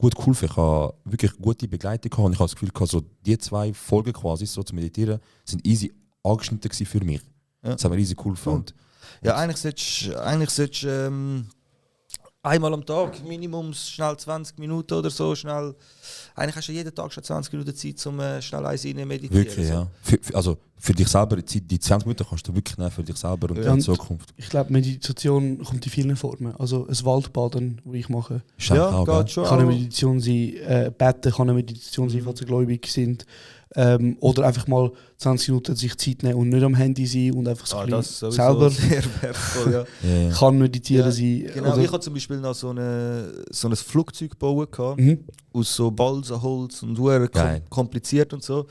gut geholfen. Ich habe wirklich gute Begleitung gehabt und ich habe das Gefühl gehabt, so die 2 Folgen quasi so zu meditieren, sind easy angeschnitten gewesen für mich. Ja. Das hat mir easy geholfen. Und Ja, eigentlich solltest du einmal am Tag, Minimum schnell 20 Minuten oder so, schnell. Eigentlich hast du jeden Tag schon 20 Minuten Zeit, um schnell eins rein meditieren. wirklich, so. ja. Also für dich selber, die 20 Minuten kannst du wirklich nehmen für dich selber und Ja. in Zukunft. Ich glaube, Meditation kommt in vielen Formen. Also ein Waldbaden, das ich mache, Ist eigentlich Ja, auch, geht gell? schon. kann eine auch. Meditation sein. Beten kann eine Meditation sein, falls sie gläubig sind. Oder einfach mal 20 Minuten sich Zeit nehmen und nicht am Handy sein und einfach so ein Das bisschen sowieso selber sehr wertvoll, ja. Ja, ja. kann meditieren Ja, sein. Genau, Oder, ich habe zum Beispiel noch so ein Flugzeug gebaut gehabt, Mhm. aus so Balsaholz und sehr Geil. kompliziert und so.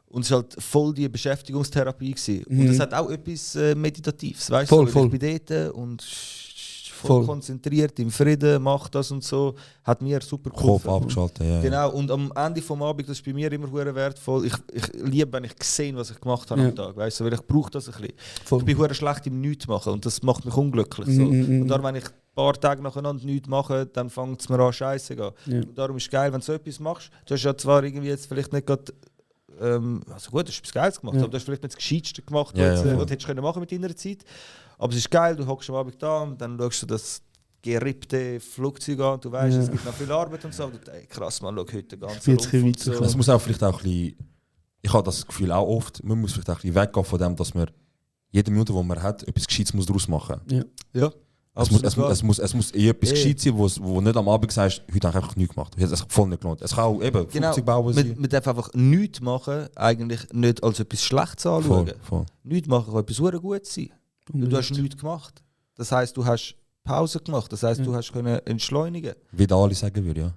Und es war halt voll die Beschäftigungstherapie. Gewesen. Und Mhm. es hat auch etwas Meditatives, weißt Voll, du? voll. Ich bin dort und voll Voll. konzentriert, im Frieden, mach das und so. Hat mir super Kopf geholfen. abgeschaltet, ja. Genau, und am Ende vom Abend, das ist bei mir immer hure wertvoll. Ich liebe, wenn ich sehe, was ich gemacht habe Ja. am Tag. Weißt du, weil ich brauche das ein bisschen. Voll. Ich bin hure schlecht im Nichts machen und das macht mich unglücklich. So. Und darum, wenn ich ein paar Tage nacheinander nichts mache, dann fängt es mir an scheiße zu gehen. Ja. Und darum ist es geil, wenn du so etwas machst. Du hast ja zwar irgendwie jetzt vielleicht nicht gerade also gut, du hast etwas Geiles gemacht, Ja. aber du hast vielleicht nicht das Gescheiteste gemacht, Ja, was ja, du voll. hättest können machen mit deiner Zeit. Aber es ist geil, du hockst am Abend da und dann schaust du das gerippte Flugzeug an und du weißt, Ja. es gibt noch viel Arbeit und so. Und du denkst, krass, man, schau heute den ganzen bin jetzt ein Rumpf bisschen und weiter. Es muss auch vielleicht auch ein bisschen, ich habe das Gefühl auch oft, man muss vielleicht auch ein bisschen weggehen von dem, dass man jede Minute, die man hat, etwas Gescheites muss daraus machen. Ja, Es muss eh etwas Gescheites sein, wo nicht am Abend sagst, heute habe ich einfach nichts gemacht. Es hat voll nicht gelohnt. Es kann auch eben Genau, Flugzeug bauen sein. man darf einfach nichts machen, eigentlich nicht als etwas Schlechtes anschauen. Voll. Nichts machen kann etwas sehr Gutes sein. Du hast nichts gemacht. Das heisst, du hast Pause gemacht. Das heisst, du hast können entschleunigen. Wie der Ali sagen würde, ja.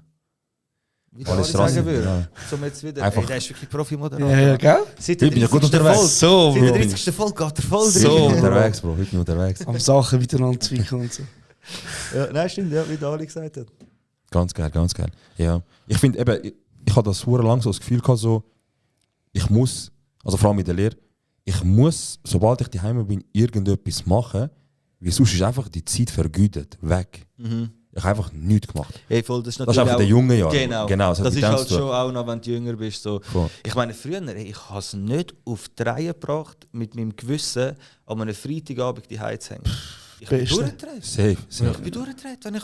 Wie der Alles Ali sagen dran, würde. ja. Zum jetzt wieder, Einfach- ey, der ist wirklich Profi-Moderator. Ja, gell? Seit Ich bin ja gut unterwegs. Folge, So, seit der Bro. 30. Folge geht der voll So, drin. heute bin ich unterwegs, Bro. Heute bin ich unterwegs. Am Sachen miteinander zwickeln und so. Ja, nein, stimmt, ja, wie der Ali gesagt hat. Ganz geil, ganz geil. Ja. Ich finde eben, ich habe das sehr lang so das Gefühl gehabt, so, ich muss, also vor allem in der Lehre, ich muss, sobald ich daheim bin, irgendetwas machen, weil sonst ist einfach die Zeit vergütet, weg. Ich habe einfach nichts gemacht. Hey, voll, das ist Das ist natürlich einfach der junge Jahr. Genau, Genau, das hat das mit ist dem halt zu tun. schon auch noch, wenn du jünger bist. So. Voll. Ich meine, früher, hey, ich habe es nicht auf die Reihe gebracht, mit meinem Gewissen an einem Freitagabend die zu hängen. Ich bin Beste. durchgedreht. Safe. Ich bin durchgedreht, wenn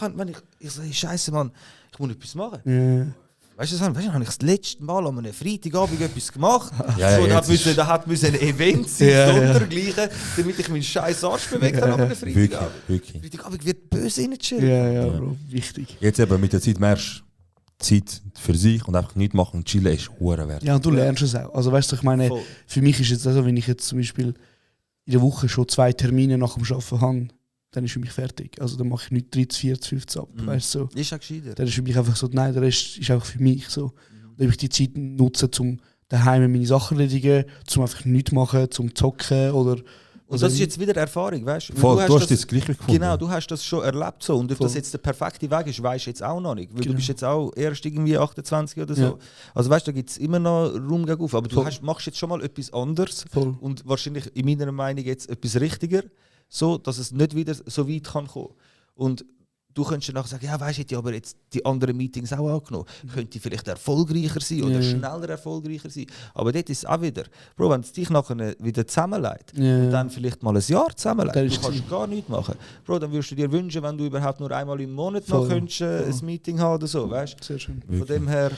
ich so, hey, Scheiße, Mann, ich muss etwas machen. Ja. Weißt du, habe ich das letzte Mal an einem Freitagabend etwas gemacht. Ja, so, jetzt da hat ein Event sein, sondergleichen, damit ich meinen scheiß Arsch bewegt habe an einem Freitagabend. Wirklich. Freitagabend wird böse reinchillen. Ja, Bro, wichtig. Jetzt eben mit der Zeit merkst du, Zeit für sich und einfach nichts machen und chillen ist hure wert. Ja, und du lernst es auch. Also weißt du, ich meine, Voll. für mich ist jetzt also, wenn ich jetzt zum Beispiel in der Woche schon 2 Termine nach dem Arbeiten habe, dann ist für mich fertig. Also dann mache ich nicht 30, 40, 50 ab. Weißt du, so. Ist auch gescheiter. Dann ist für mich einfach so, nein, der Rest ist einfach für mich so. Dann will ich die Zeit nutzen, um daheim meine Sachen zu erledigen, um einfach nichts machen, zum zocken oder... Und das ist jetzt wieder Erfahrung, weißt du? Voll, du hast das gleich gefunden. Genau, du hast das schon erlebt so. Und ob Voll. das jetzt der perfekte Weg ist, weißt du jetzt auch noch nicht. Weil Genau. du bist jetzt auch erst irgendwie 28 oder so. Ja. Also weißt du, da gibt es immer noch Raum gegen auf. Aber du Voll. machst jetzt schon mal etwas anderes. Voll. Und wahrscheinlich in meiner Meinung jetzt etwas richtiger, so dass es nicht wieder so weit kann kommen. Und du könntest danach sagen, ja weißt du, hätte ich aber jetzt die anderen Meetings auch angenommen. Könnte vielleicht erfolgreicher sein oder schneller erfolgreicher sein. Aber dort ist es auch wieder, Bro, wenn es dich nachher wieder zusammenlegt und dann vielleicht mal ein Jahr zusammenlegt, Dann du ist kannst gar nichts machen. Bro, dann würdest du dir wünschen, wenn du überhaupt nur einmal im Monat noch Voll. könntest, ein Meeting haben oder so, weißt du? Sehr schön. Von dem her,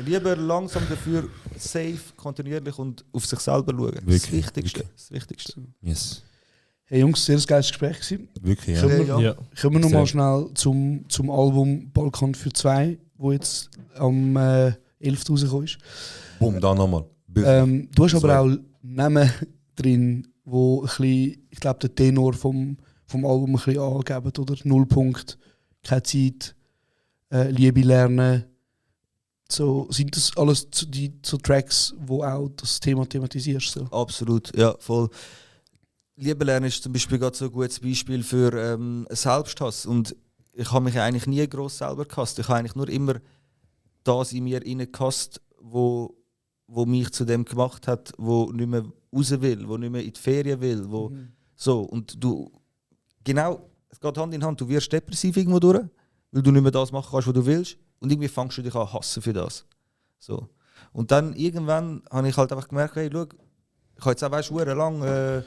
lieber langsam dafür, safe, kontinuierlich und auf sich selber schauen. Das Wirklich, Wichtigste. wirklich. Das Wichtigste. Yes. Hey Jungs, sehr geiles Gespräch gewesen. Wirklich, ja. Können wir, Ja. können wir noch Sehr. mal schnell zum Album Balkan für 2, wo jetzt am 11. rausgekommen ist. Boom, da nochmal. Du hast aber Sorry. auch Namen drin, wo ein bisschen, ich glaube, den Tenor vom Album ein bisschen angeben, oder? Nullpunkt, keine Zeit, Liebe lernen. So, sind das alles so Tracks, wo auch das Thema thematisierst? So? Absolut, ja, voll. Liebe lernen ist zum Beispiel gerade so ein gutes Beispiel für Selbsthass. Und ich habe mich eigentlich nie gross selber gehasst. Ich habe eigentlich nur immer das in mir gehasst, wo mich zu dem gemacht hat, wo nicht mehr raus will, wo nicht mehr in die Ferien will. So, und du, genau, es geht Hand in Hand, du wirst depressiv irgendwo durch, weil du nicht mehr das machen kannst, was du willst. Und irgendwie fängst du dich an hassen für das. So. Und dann irgendwann habe ich halt einfach gemerkt, hey, schau, ich habe jetzt auch weißt, lang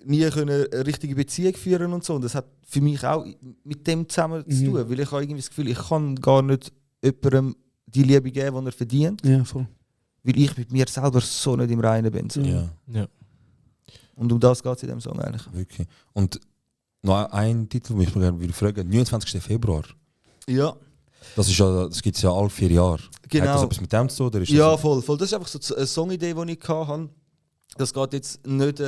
nie eine richtige Beziehung führen und so. Und das hat für mich auch mit dem zusammen zu tun, weil ich habe irgendwie das Gefühl, ich kann gar nicht jemandem die Liebe geben, die er verdient, Ja, voll. weil ich mit mir selber so nicht im Reinen bin. So. Ja, Ja. Und um das geht es in dem Song eigentlich. wirklich. Und noch ein Titel, den ich gerne will fragen, 29. Februar. Ja, Das gibt es ja alle 4 Jahre. Genau. Hat das etwas mit dem zu tun? Oder ist ja das voll. Das ist einfach so eine Songidee, die ich hatte. Das geht jetzt nicht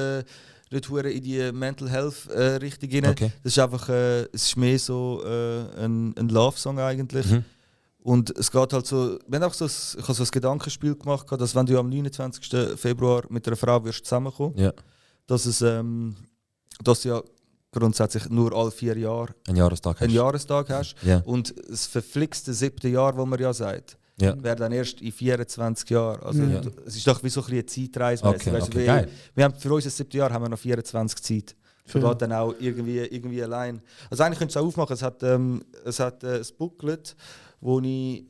hure in die Mental Health Richtung rein. Okay. Das ist einfach, es ist mehr so ein Love-Song eigentlich. Mhm. Und es geht halt so, ich habe so ein Gedankenspiel gemacht, dass wenn du am 29. Februar mit einer Frau wirst zusammenkommen, Ja, dass du ja grundsätzlich nur alle 4 Jahre ein Jahrestag. einen Jahrestag hast. Ja. Und das verflixte 7. Jahr, wo man ja sagt, Ja. wäre dann erst in 24 Jahren. Also Ja. es ist doch wie so ein bisschen eine Zeitreise. Okay, Weißt du, okay, wir, geil. wir haben für unser 7. Jahr haben wir noch 24 Zeit. Für- Geht dann auch irgendwie allein. Also eigentlich könntest du es auch aufmachen. Es hat ein Booklet, wo ich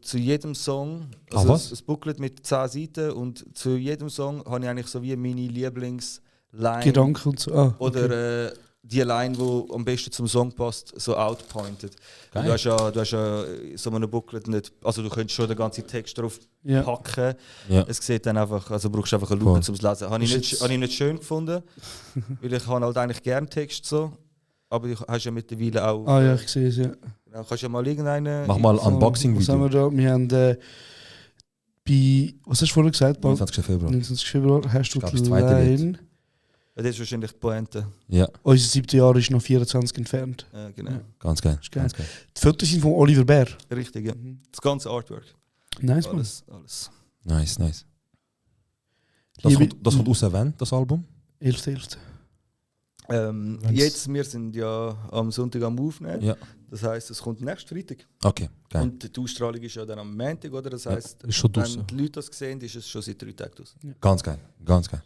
zu jedem Song, also was? ein Booklet mit 10 Seiten und zu jedem Song habe ich eigentlich so wie meine Lieblingsline Gedanken und so. Ah, okay. oder die Line, die am besten zum Song passt, so outpointed. Geil. Du hast ja so ein Booklet nicht, also du könntest schon den ganzen Text drauf Ja. packen. Ja. Es sieht dann einfach, also brauchst du einfach eine Lupe Voll. zum Lesen. Habe ich nicht schön gefunden, weil ich habe halt eigentlich gerne Text so, aber du hast ja mittlerweile auch, Ah ja, ich sehe es, ja. kannst ja mal irgendeinen... Mach mal So, was haben Unboxing-Video. wir da? Wir haben bei, was hast du vorhin gesagt? 29. Februar. 29. Februar hast du Ich glaub, die das zweite Line. Das ist wahrscheinlich die Pointe. Ja, Unser 7. Jahr ist noch 24 entfernt. Genau. Ja. ganz geil. Ist geil. Ganz geil. Die Fotos sind von Oliver Bär. Richtig, ja. Das ganze Artwork. Nice, man. Alles. Nice, nice. Das Liebe- kommt raus, wann, das Album? 11.11. Jetzt, wir sind ja am Sonntag am Aufnehmen. Ja. Das heisst, es kommt nächsten Freitag. Okay, geil. Und die Ausstrahlung ist ja dann am Montag, oder? Das heisst, Ist schon draussen. wenn die Leute das sehen, ist es schon seit 3 Tagen draussen. Ganz geil, ganz geil.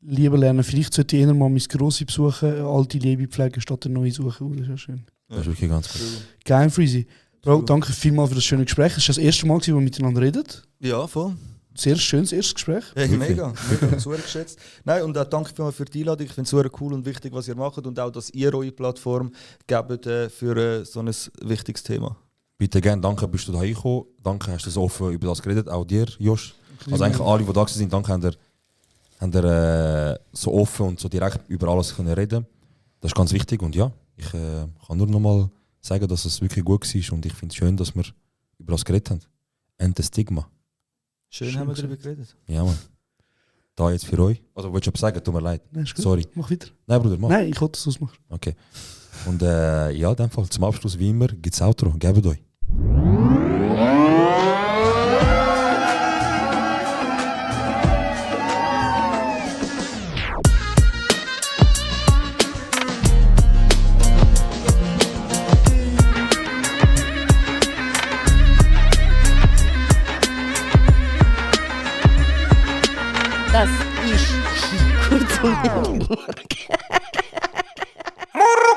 Lieber lernen, vielleicht sollte ich eher mal mein Grossi besuchen, eine alte Liebe pflegen, statt eine neue suchen. Das ist ja schön. Das ist wirklich ganz cool. Geil, Freezy. Bro, danke vielmals für das schöne Gespräch. Es ist das erste Mal, wo wir miteinander reden. Ja, voll. sehr schönes erstes Gespräch. Hey, mega sehr geschätzt. Nein, und auch danke für die Einladung. Ich finde es sehr cool und wichtig, was ihr macht und auch, dass ihr eure Plattform gebt für so ein wichtiges Thema. Bitte gerne, danke, bist du da gekommen. Danke, hast du so offen über das geredet. Auch dir, Josh. Also eigentlich alle, die da sind, danke, haben ihr so offen und so direkt über alles können reden. Das ist ganz wichtig und ja, ich kann nur noch mal sagen, dass es wirklich gut war und ich finde es schön, dass wir über das geredet haben. Und das Stigma. Schön haben wir darüber geredet. Ja, Mann. Da jetzt für euch. Also, willst du etwas sagen? Tut mir leid. Nein, ist gut. Sorry. Mach weiter. Nein, Bruder, mach. Nein, ich wollte, dass du es machst. Okay. Und ja, in dem Fall zum Abschluss, wie immer, gibt es Outro. Gebt euch. Das ist kurz und